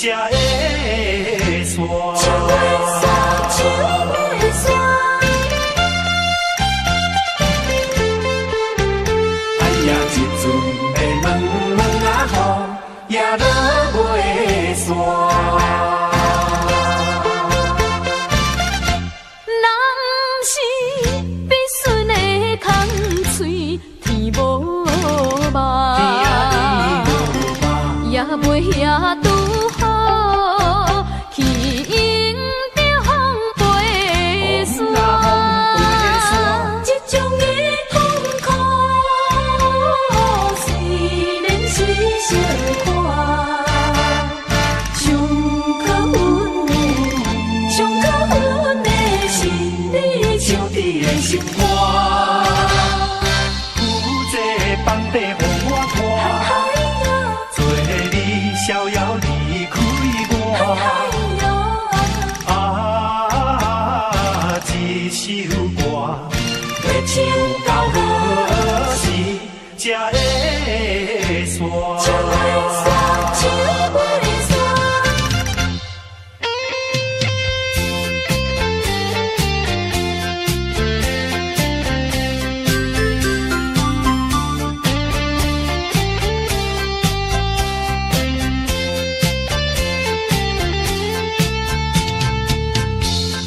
才會散。唱袂煞，唱袂煞。哎呀，一阵的毛毛仔雨也落袂煞。人是必顺的空喙，天無夢，也袂遐拄好去迎著風飛沙。這種的痛苦，雖然是小可，上可阮的，上可阮的是你唱唱你的心肝，有這放地予我看，做你逍遙離開我。啊，這首歌欲唱到何時才會煞？唱袂煞，唱袂煞。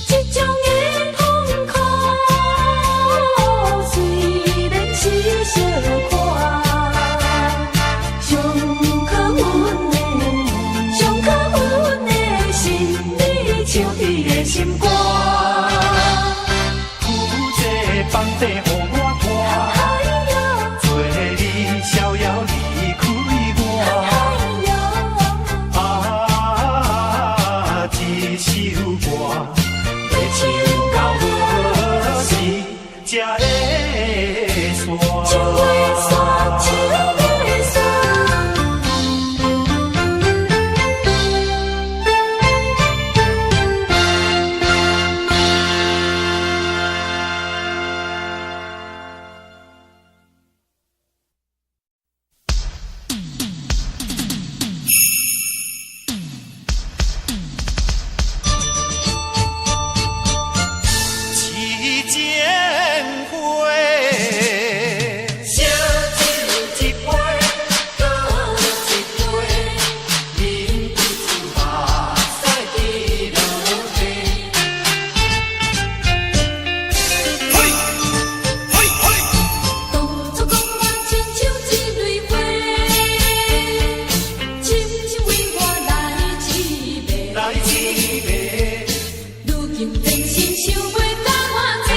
這種的痛苦，雖然是小可，上可阮的，上可阮的是你唱你的心肝，有這放地予我看，做你逍遙離開我。啊，這首歌欲唱到何時才會煞？唱袂煞，唱袂煞。痴情花，烧酒一杯，阁一杯，饮不出目屎滴落地。嘿，嘿，嘿！當初講我親像一蕊花，深深為我來痴迷。來痴迷，如今變心想欲共我做，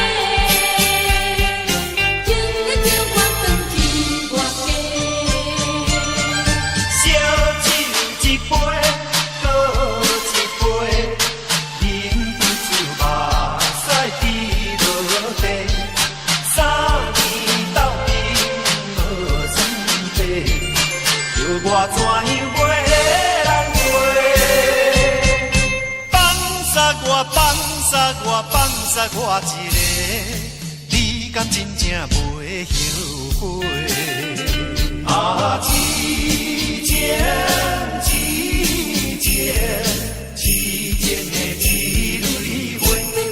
竟然叫我轉去外家。燒酒一杯，閣一杯，忍不住目屎滴落地。3年鬥陣無算計，叫我怎樣袂難過？放殺我，放殺我，放殺我一个，你敢真正袂後悔？啊，痴情，痴情，痴情的一蕊花。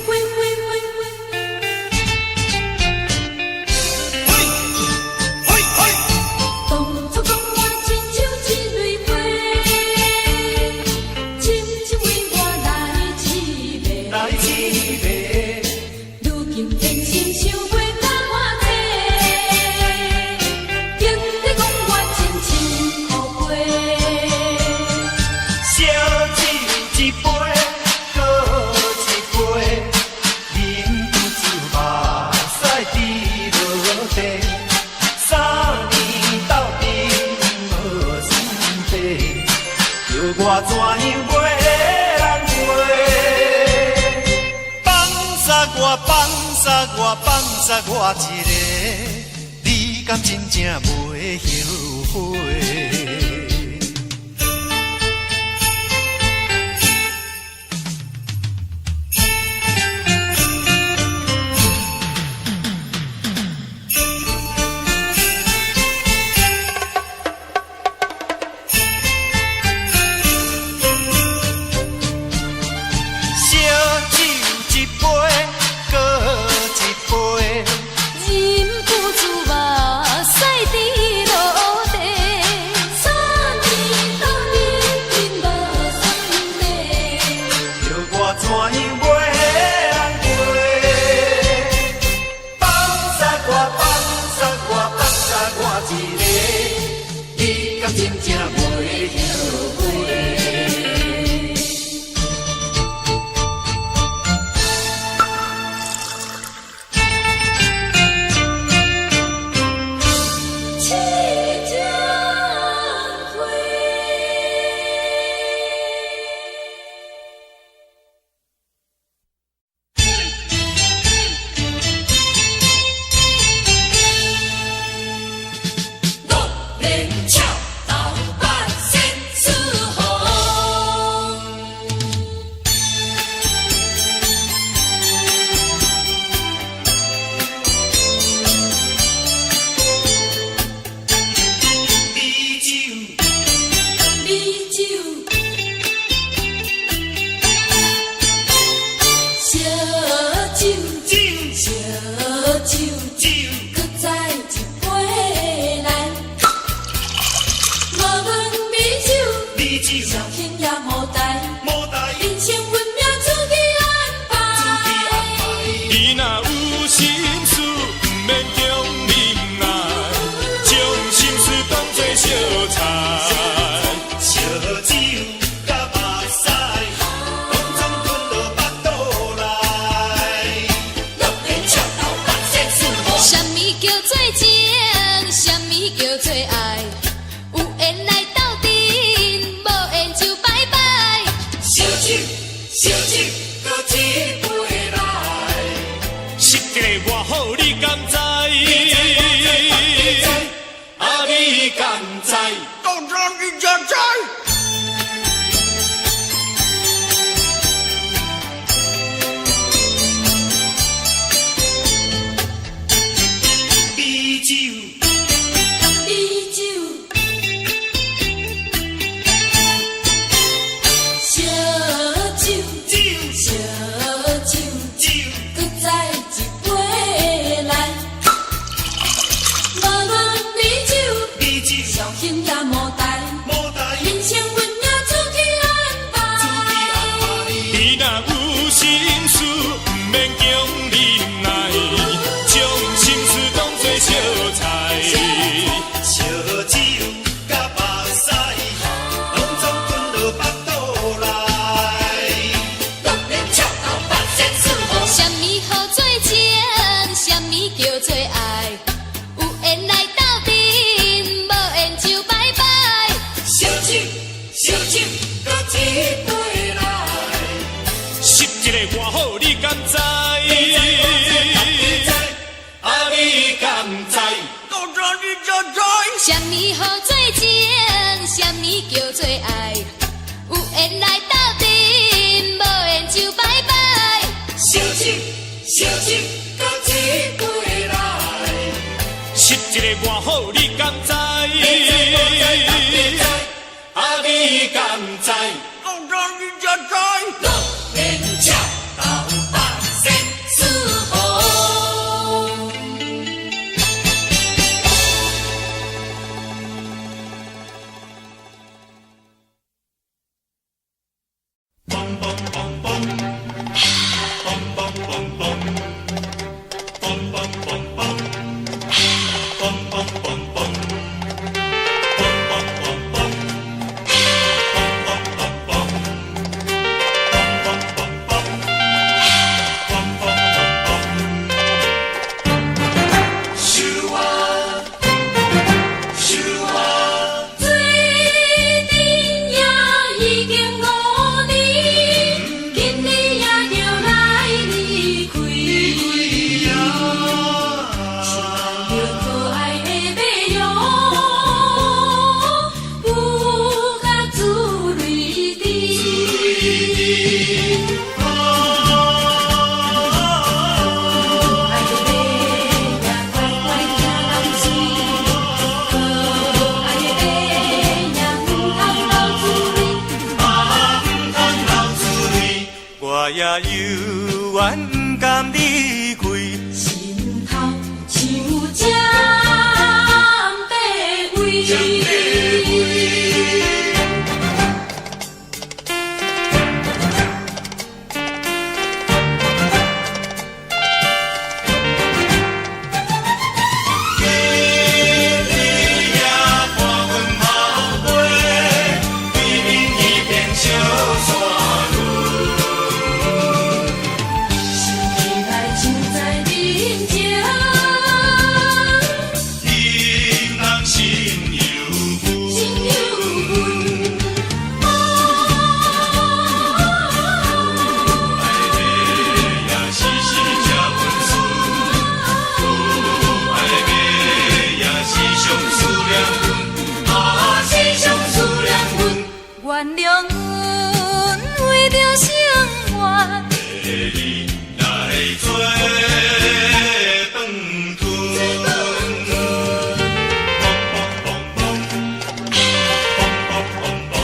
花花花花。嘿，嘿，嘿！當初講我親像一蕊花，深深為我來痴迷。來痴迷，如今變心想欲共我做，竟然講我真情予飛。燒酒一杯，閣一杯，忍不住目屎滴落地。3年鬥陣無算計，叫我怎樣袂難過？放殺我，放殺我，放殺我一个，你敢真正袂後悔？酒，燒酒，酒燒酒，酒，閣再一杯來。無論美酒，美酒，紹興也無代，無代，人生運命自己安排。你若有心事，毋免強忍耐，將心事當作相菜。燒酒佮目屎，攏總吞落腹肚內。六面笑到八仙四五。啥物叫做情？啥物叫做愛？有緣來鬥陣，無緣就拜拜。燒酒，燒酒，閣一杯來。失一个偌好，你敢知？啊，你敢知？道長你才知。美酒，美酒，燒酒，酒，燒酒，酒，閣再一杯來。無論美酒，美酒，紹興也無代，無代，人生運命自己安排。你若有心事，毋免強忍耐，將心事當作相菜。燒酒佮目屎，攏總吞落腹肚內。六面笑到八仙四五。啥物號做情？啥物叫做愛？有緣來鬥陣，無緣就拜拜。燒酒，燒酒，閣一杯來。失一个偌好，你敢知？啊，你敢知？道長你才知。啥物號做情？啥物叫做愛？有緣來鬥陣，無緣就拜拜。燒酒，燒酒，閣一杯來。失一个偌好，你敢知？啊，你敢知？道長你才知。六面笑到八仙四五。做阵也已經5年，今年也著來離開。想看著可愛的馬容，不甲珠淚滴。可愛的馬仔乖乖聽人說，可愛的馬仔毋通流珠淚。我也猶原不甘離開。心頭像針白位。伴阮跑飞，对面一片小山巒。想起來像在人情，人人心猶分。心猶分。愛的也時時這溫順，有愛的也是上思念阮，啊，是上思念阮。原諒阮為著生活，陪你來做飯吞。嘣嘣嘣嘣，嘣嘣嘣嘣。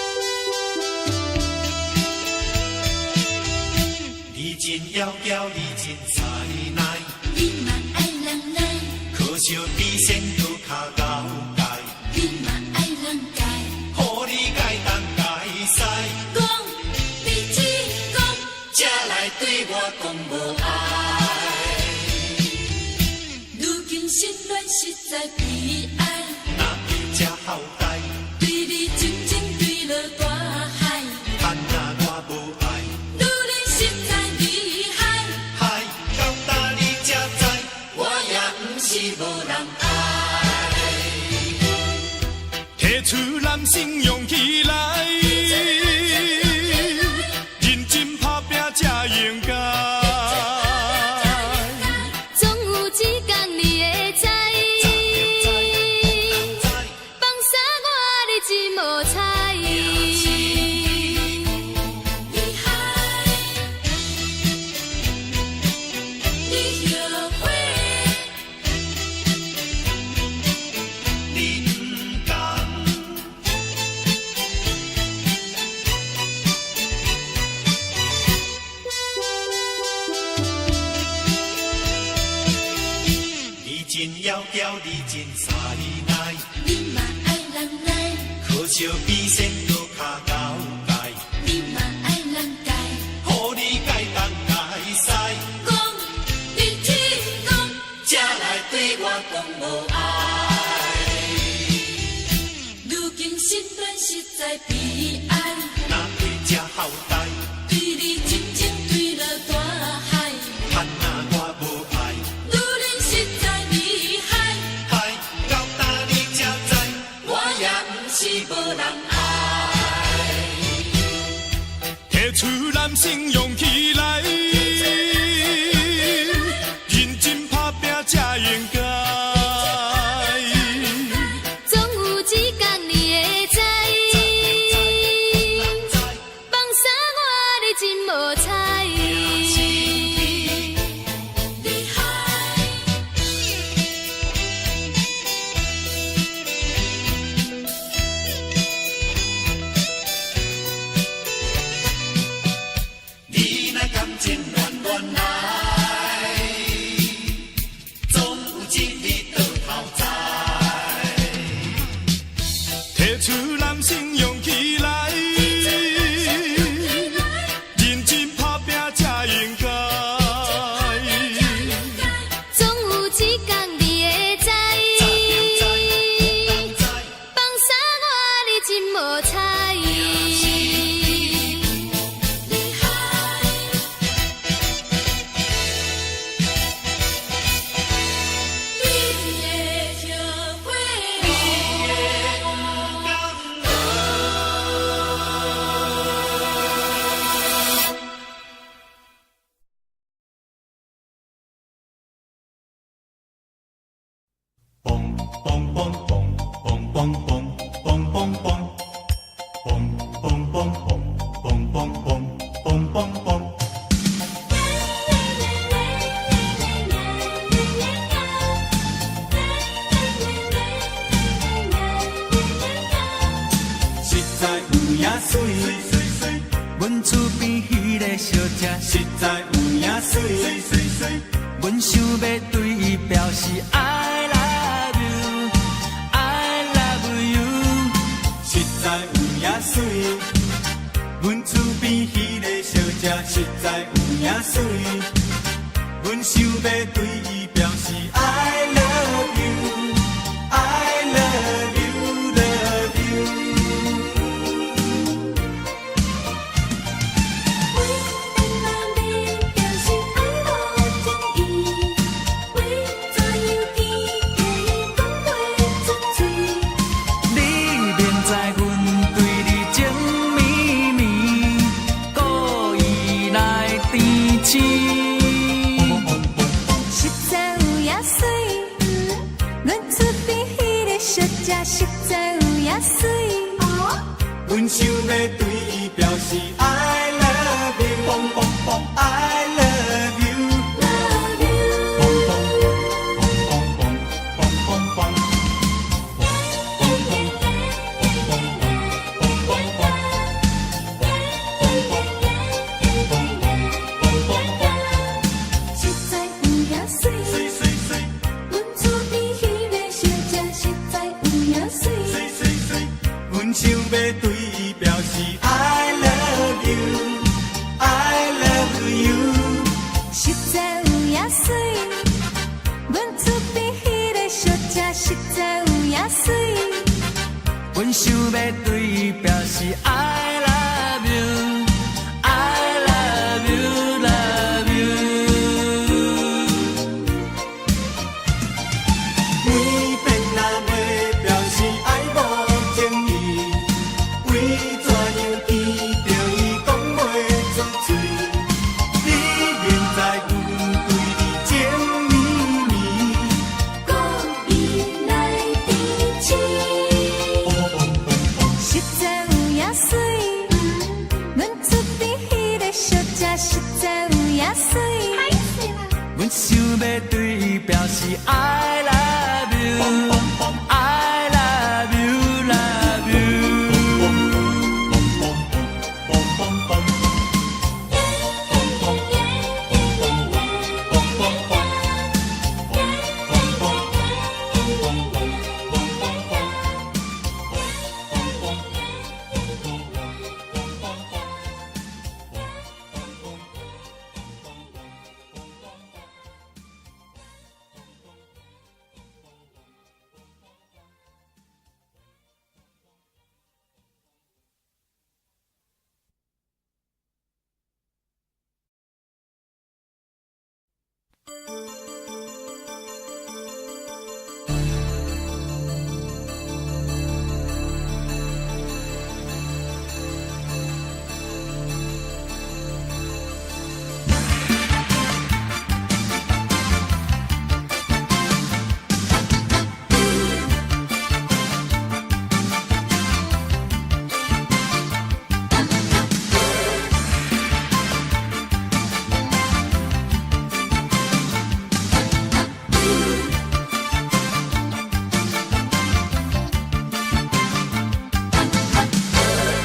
窈窕，你真才奈。你嘛愛人來，可惜比仙閣較高階。你嘛愛人改，予你改東改西。講你只講，才來對我講無愛。如今失戀實在悲哀。哪會這後代？對你真情墜落大海。趁啊我無愛。女人實在厲害。害到今你才知，我也毋是無人愛。提出男性勇氣來，認真拍拚才應該。總有一天你會知，放啥我你真無彩。厲害，你後悔。你毋甘。你真窈窕，你真才奈。你嘛愛人來，可惜比仙閣較高階。你嘛愛人改，予你改東改西。講你只講，才來對我講無愛。如今失戀實在悲哀。哪會這後代？對你真情墜落大海。趁啊我無愛。女人實在厲害。害到今你才知，我也毋是無人愛。提出男性勇氣來，認真拍拚才應該。總有一天你會知，放啥我你真無彩。厲害，你若感情亂亂來，總有一日倒頭知。提出男性勇氣來，認真拍拚才應該。總有一天你會知，放啥我你真無彩。厲害，你會後悔。嘣嘣嘣嘣嘣嘣嘣嘣嘣嘣嘣嘣嘣嘣嘣嘣嘣嘣。實在有影媠，阮厝邊彼个小姐實在有影媠，阮想欲對伊表示 I love you，I love you。實在有影媠，阮厝邊彼个小姐實在有影媠，阮想欲對伊表示 I love you，I love you，love you。為什麼欲表示愛無情意？為怎樣堅決講袂出嘴？你明知阮對你情綿綿，故意來甜醒。實在有影媠，阮厝邊彼个小姐實在有影媠。阮想欲對伊表示 I love you，嘣嘣嘣，I love you。 Love you。嘣嘣嘣嘣嘣嘣嘣嘣。I love you，I love you，love you。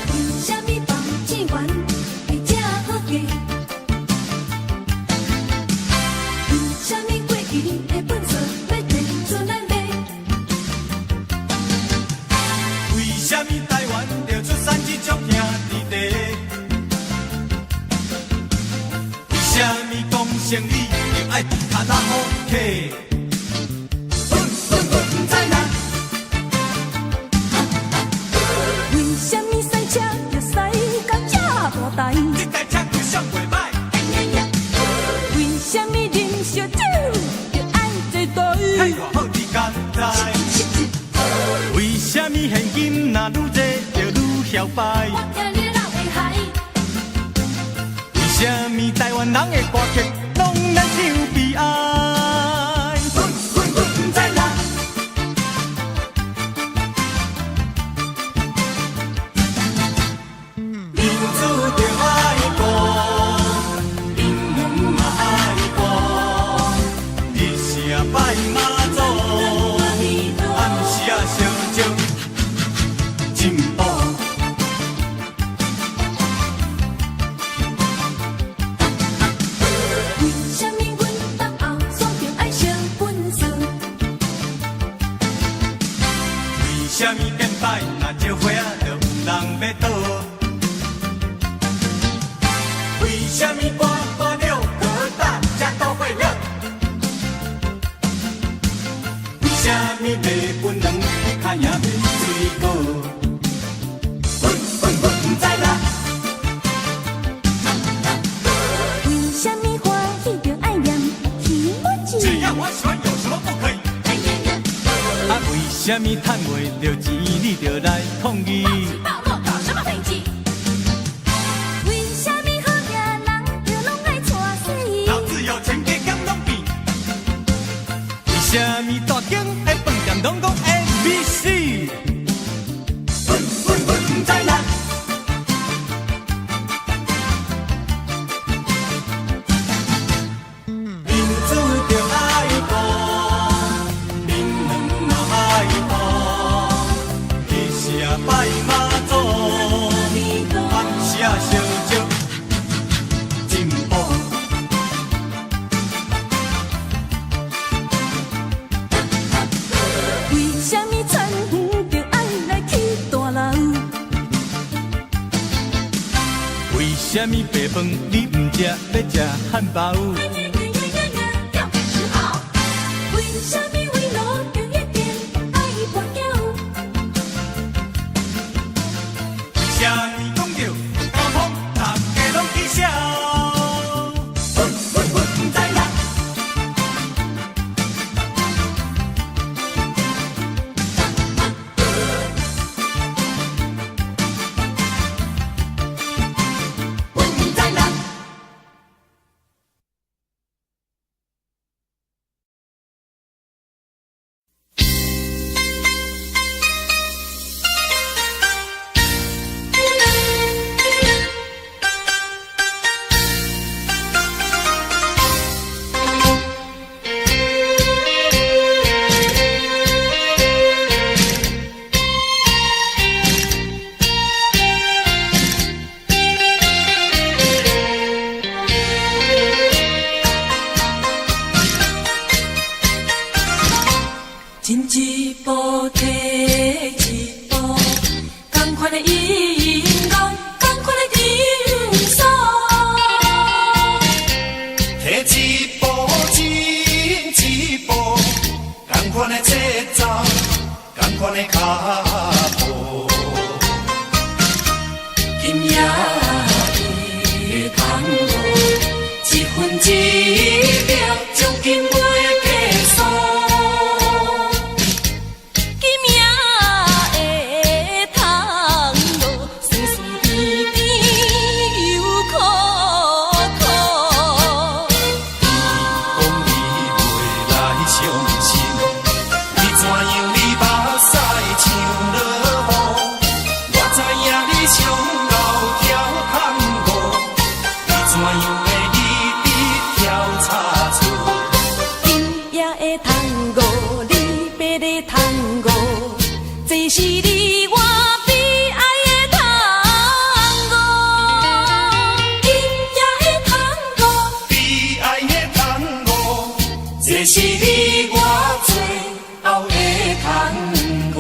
為啥物放錢元會這好價？為啥物過期的糞埽欲提出來賣？為啥物台灣著出產這種兄弟茶？為啥物講生理就愛唱卡拉 OK？阮毋知啦。為啥物賽車著駛甲這大台？這台車規上袂歹。為啥物啉燒酒著愛坐台？嘿，偌好你敢知？為啥物現金若愈濟就愈囂擺？我聽你老會害。為啥物台灣人的歌曲攏咱唱悲哀？阮毋知啦。民主著愛顧，民主嘛愛顧，日時啊拜媽祖，暗時啊相祝進步。為啥物阮荏後山頂愛燒糞埽？為啥物變擺若招花仔，就有人欲倒？為啥物搬搬了高大才都會熱？為啥物賣檳榔你較贏賣水果？阮毋知啦。為啥物歡喜著愛念彼母字？只要我喜歡，有什麼不可以？啊，為啥物趁袂著錢你就來抗議？暴露搞什麼配置？為啥物好命人就攏愛娶死？老子有錢加減攏變。為啥物大間的飯店攏講 A B C？阮毋知啦。民主著愛顧，民卵嘛愛顧，日時啊拜媽祖，暗時啊相祝進步。為啥物田園著愛來起大樓？為啥物白飯你毋食，欲食漢堡？為啥物為路就一定愛跋筊？為啥物講著溝通，大家攏起笑？阮毋知啦。阮毋知啦。的探戈，一分一秒将近袂计数。今夜的探戈，酸酸甜甜又苦苦。讲你袂来伤心，你怎样你目屎像落雨？我知影你上𠢕跳探戈，你怎样会一直跳差错？今夜的探戈，你爬咧探戈，这是你我悲哀的探戈。今夜的探戈，悲哀的探戈，这是你我最后的探戈。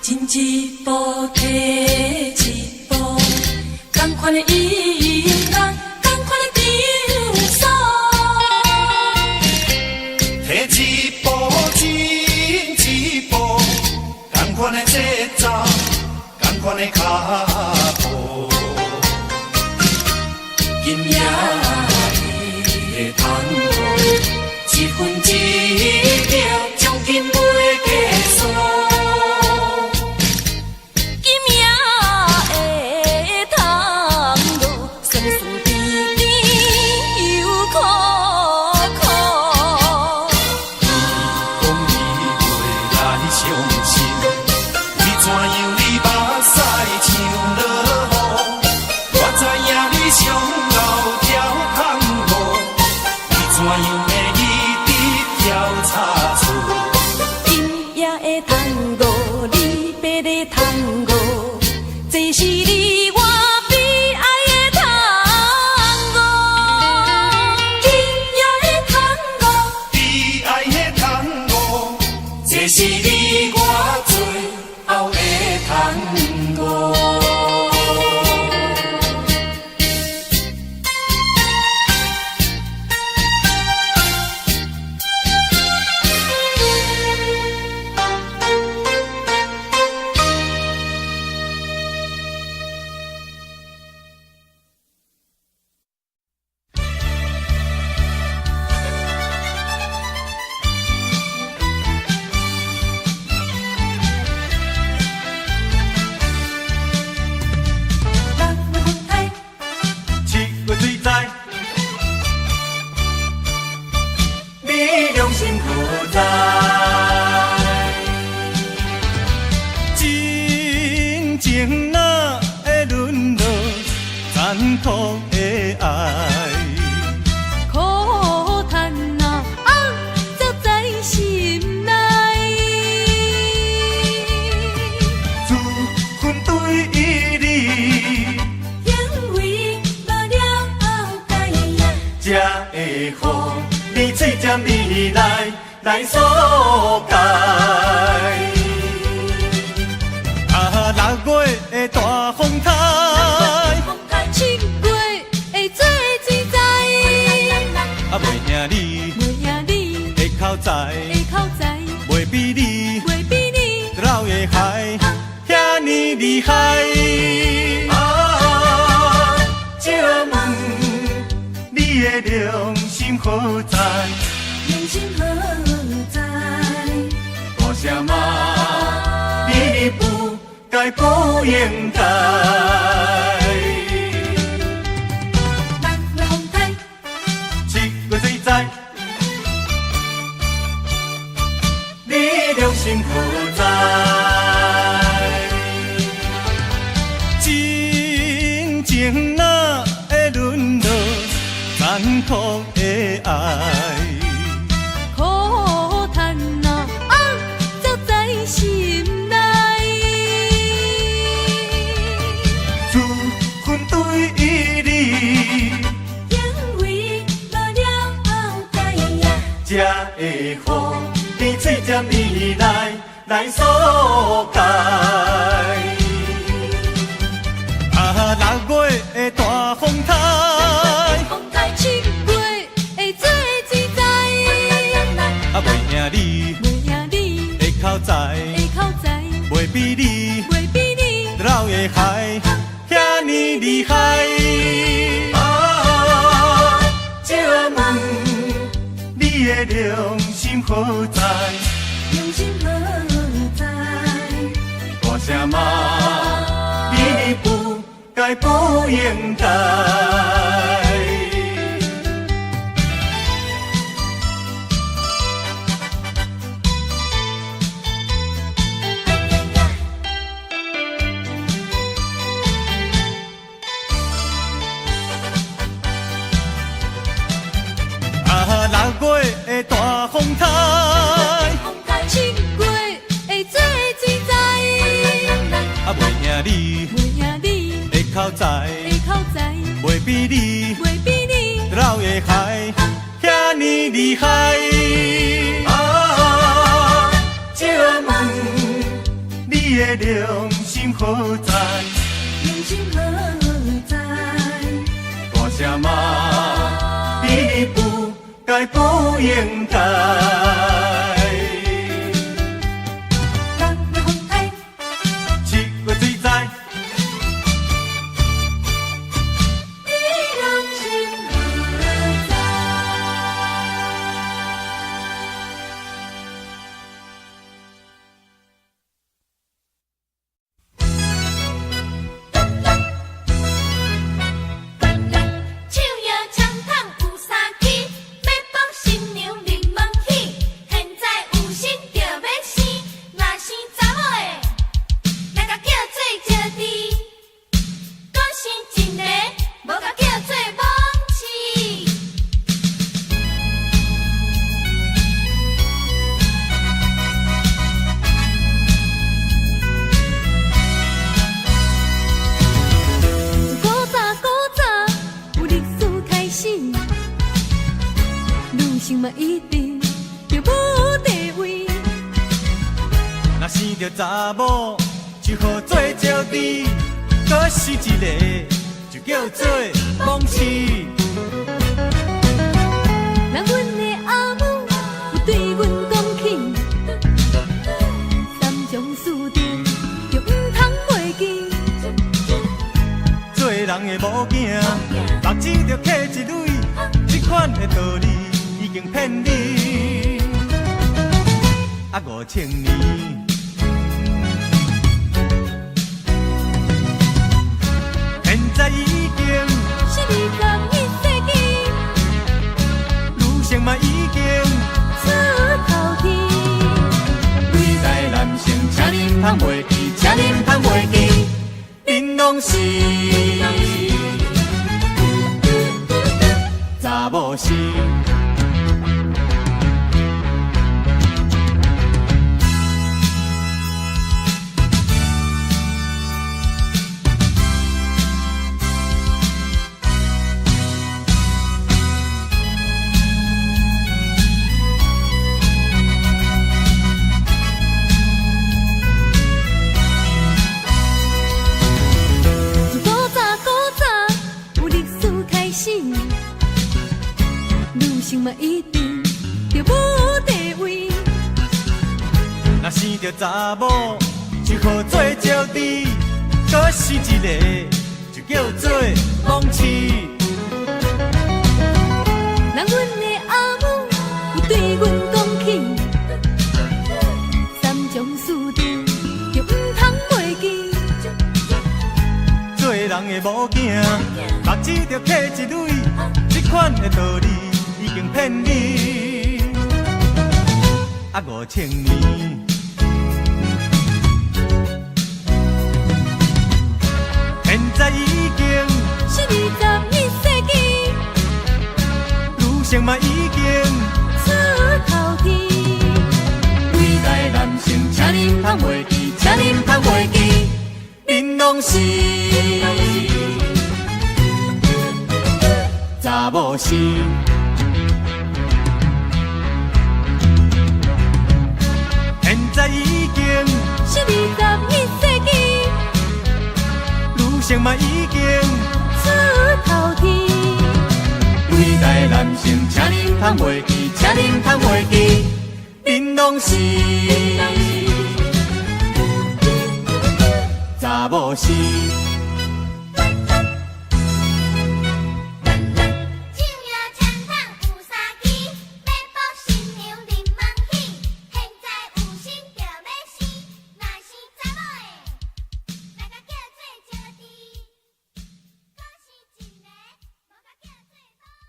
进一步，退一步，仝款的音乐，仝款的场所。退一步，进一步，仝款的节奏，仝款的脚步。今夜的探戈，一分一秒将近袂计数。今夜的探戈，酸酸甜甜又苦苦。讲你袂来伤心，你怎样你目屎像落雨？我知影你上𠢕跳探戈，你怎样会一直跳差错？今夜的探戈，你爬咧探戈，这是你我悲哀的探戈。今夜的探戈，悲哀的探戈，这是你我最后的探戈。六月风台，七月水灾，你良心何在？真情哪会沦落残酷的爱？苦叹啊，啊，早在心内。自阮对你，因为无了解呀。才会予你嘴尖味来来索解。啊，六月的大风台，七月的做水灾，啊，袂赢你袂赢你的口才，的口才，袂比你袂比你老的海遐尔厉害。啊，借问你的良心何在？良心何在？大声骂，你不该不应该。六月风台，七月水灾，你良心何在？真情哪会沦落残酷的爱？苦叹啊，啊，早在心内。自阮对你，因为无了解呀。才会予你嘴尖味来来來疏解。啊，六月的大風台，七月的水水在。啊，袂贏你，袂贏你的口才，的口才，袂比你，袂比你老的海，遐爾厲害。啊，借問你的良心何在？良心何在？大聲罵，你不該不應該。啊，六月的大風台，七月的水水在。啊，袂贏你袂贏你的口才，的口才，袂比你袂比你老的海，遐爾厲害。啊，借問你的良心何在？良心何在？大聲罵，你不該不應該。六月風台，七月水災，你良心何在？手摇枪筒有三支，欲帮新娘入门去。现在有心就欲生，若生查某的，来共叫做招娣；阁生一个，无共叫做罔市。古早古早有歷史開始，女性嘛一定著無地位。若生著查某就號做招娣，閣生一个就叫做罔市。人阮的阿母有對阮講起，三從四德就毋通袂記。做人的某囝，目睭著磕一蕊，這款的道理已經騙你。啊，5000年。現在已經是21世紀，女性嘛已經出頭天。對待男性，請恁通袂記，請恁通袂記，恁攏是查某生。自古早古早有歷史開始，女性嘛一定著無地位。若生著查某就號做招娣，閣生一个就叫做罔市。人阮的阿母有對阮講起，三從四德就毋通袂記。做人的某囝，目睭著磕一蕊，這款的道理已經騙你。啊，5000年。現在已經是21世紀，女性嘛已經出頭天。對待男性，請恁通袂記，請恁通袂記，恁攏是查某生。現在已經性嘛已經出頭天。偉大男性，請恁通袂記，請恁通袂記，恁攏是查某生。唱呀长筒有三支，欲娶新娘臨門喜。現在有心就欲生，若生查某的，來共叫做招娣；閣生一个，無共叫做母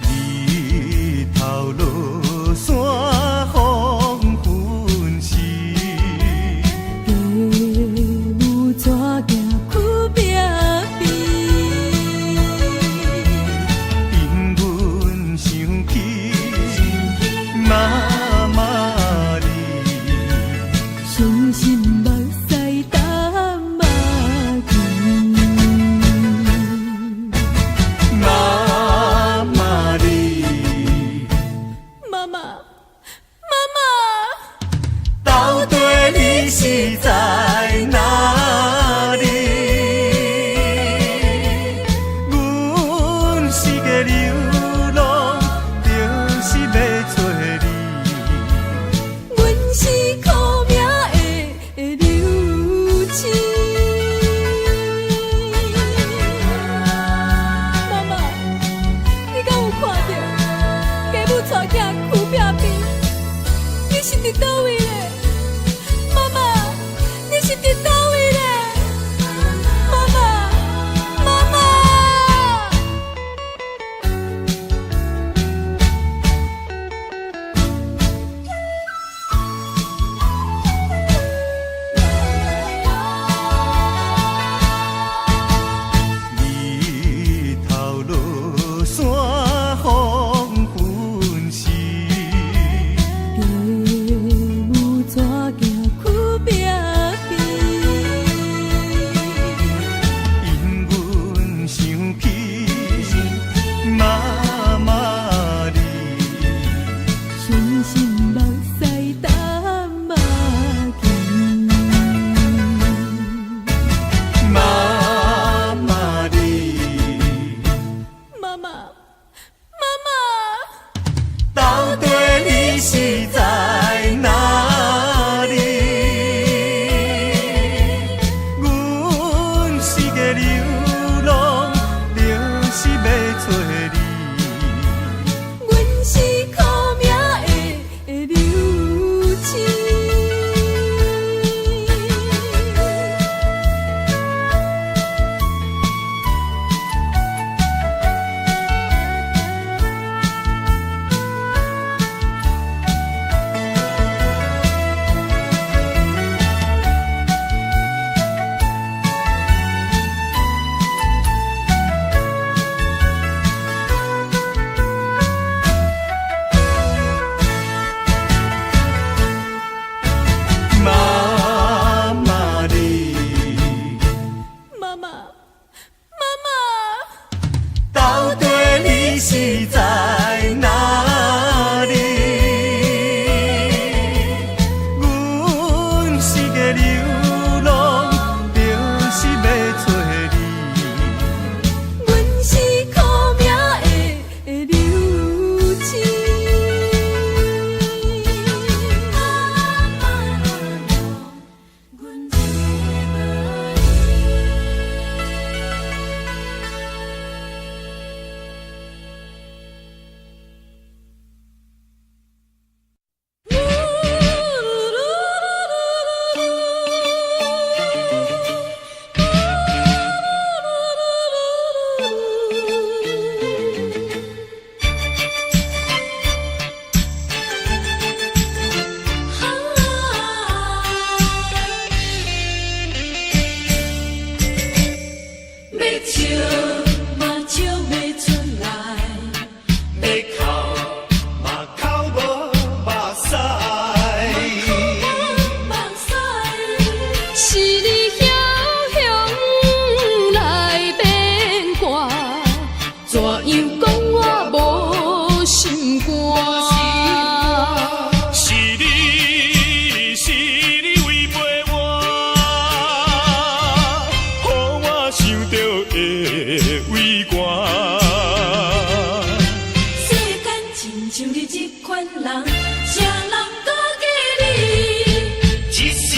日頭落山黃昏時，家母帶行久壁邊，因阮想起媽媽你，傷心目屎澹仔墘。媽媽你，媽媽，媽媽，到底你是在哪裡？阮是个流浪，就是欲揣你。阮是苦命的流星。媽媽，你敢有看著家母帶囝跍壁邊？你是佇佗位咧？媽媽，你是佇佗位咧？媽媽，媽媽。日頭落山黃昏時，家母帶行跍壁邊，因阮想起媽媽你，傷心目屎澹仔墘。媽媽你，媽媽，媽媽，到底你是在哪裡？阮是個流浪，就是欲揣你。阮是苦命的流星。媽媽你，媽媽，媽媽，到底你是在哪裡？阮是個流浪，就是欲揣你。阮是苦命的流星。阮这无伊。畏寒。世間親像你這款人，啥人閣嫁你？一時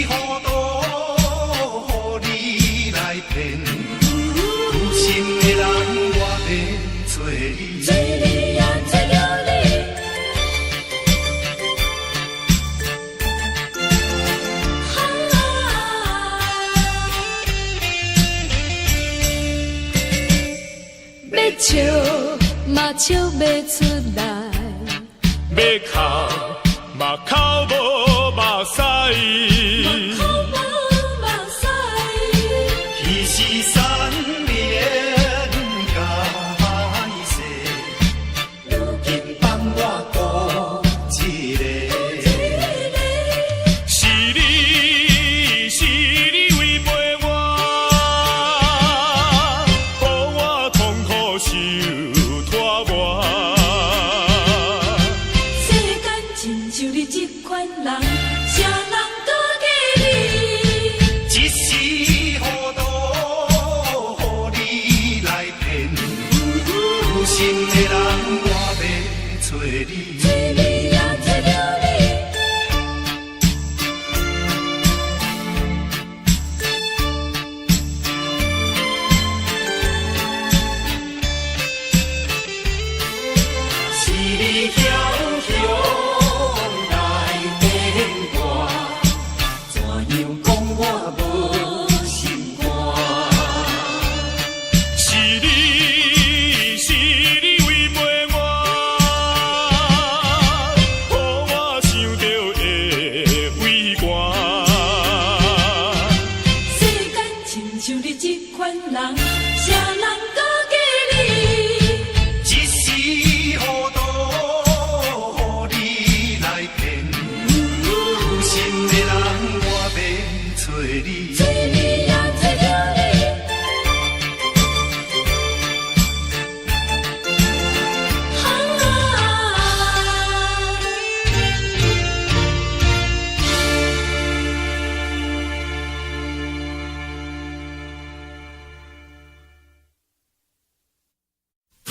糊塗，予你來騙，有心的人我免找你。找你也找著你。哈欲笑嘛笑袂出來，欲哭嘛哭無目屎。哭無目屎。彼是山盟海誓，如今放我孤一个。是你，是你違背我，予我痛苦受拖磨。世間親像你這款人，啥人閣嫁你？一時糊塗，予你來騙，有心的人我欲找你。找你也找著你。是你梟雄來變卦，怎樣講我無心肝？是你，是你違背我，予我想著會畏寒。世間親像你這款人，啥人閣嫁你？一時糊塗，予你來騙，有心的人我免找你。找你也找著你。哈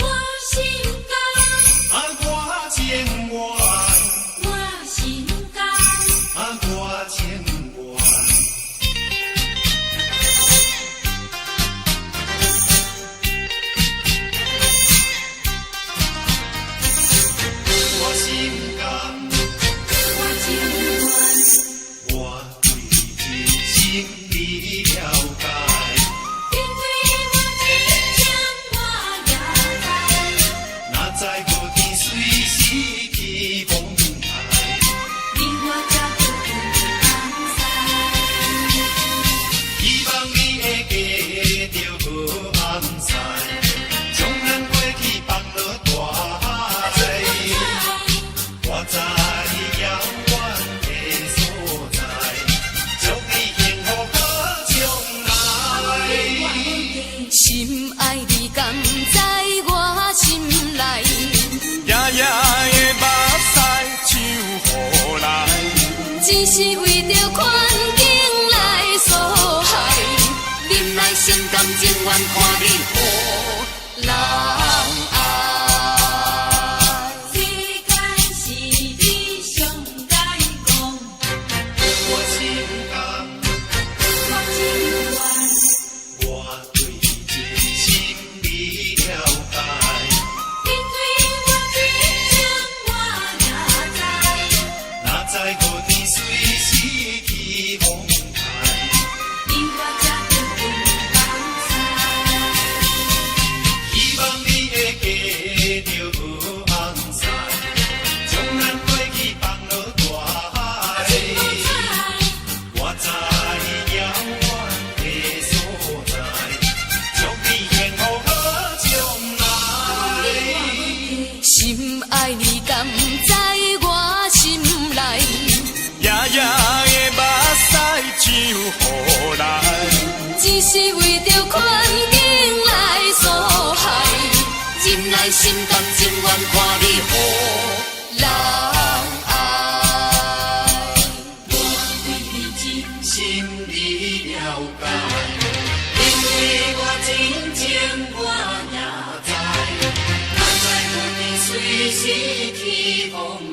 我心甘，啊，我情願，我心甘。啊，我情願。我心甘，我情願，我對真心你了解。因為我真情我也知。若知無天隨時起風來，你我才做伙同在。希望你會嫁著好翁婿，將咱過去放落大海。我在遙遠的所在，祝你幸福甲將來。深愛你敢知我心內？夜夜的目屎像雨來，只是為著環境來所害，忍耐心甘情願看你予人愛。世間是你上該講，我心甘，我情願。我對真心你了解。因為我真情是起風。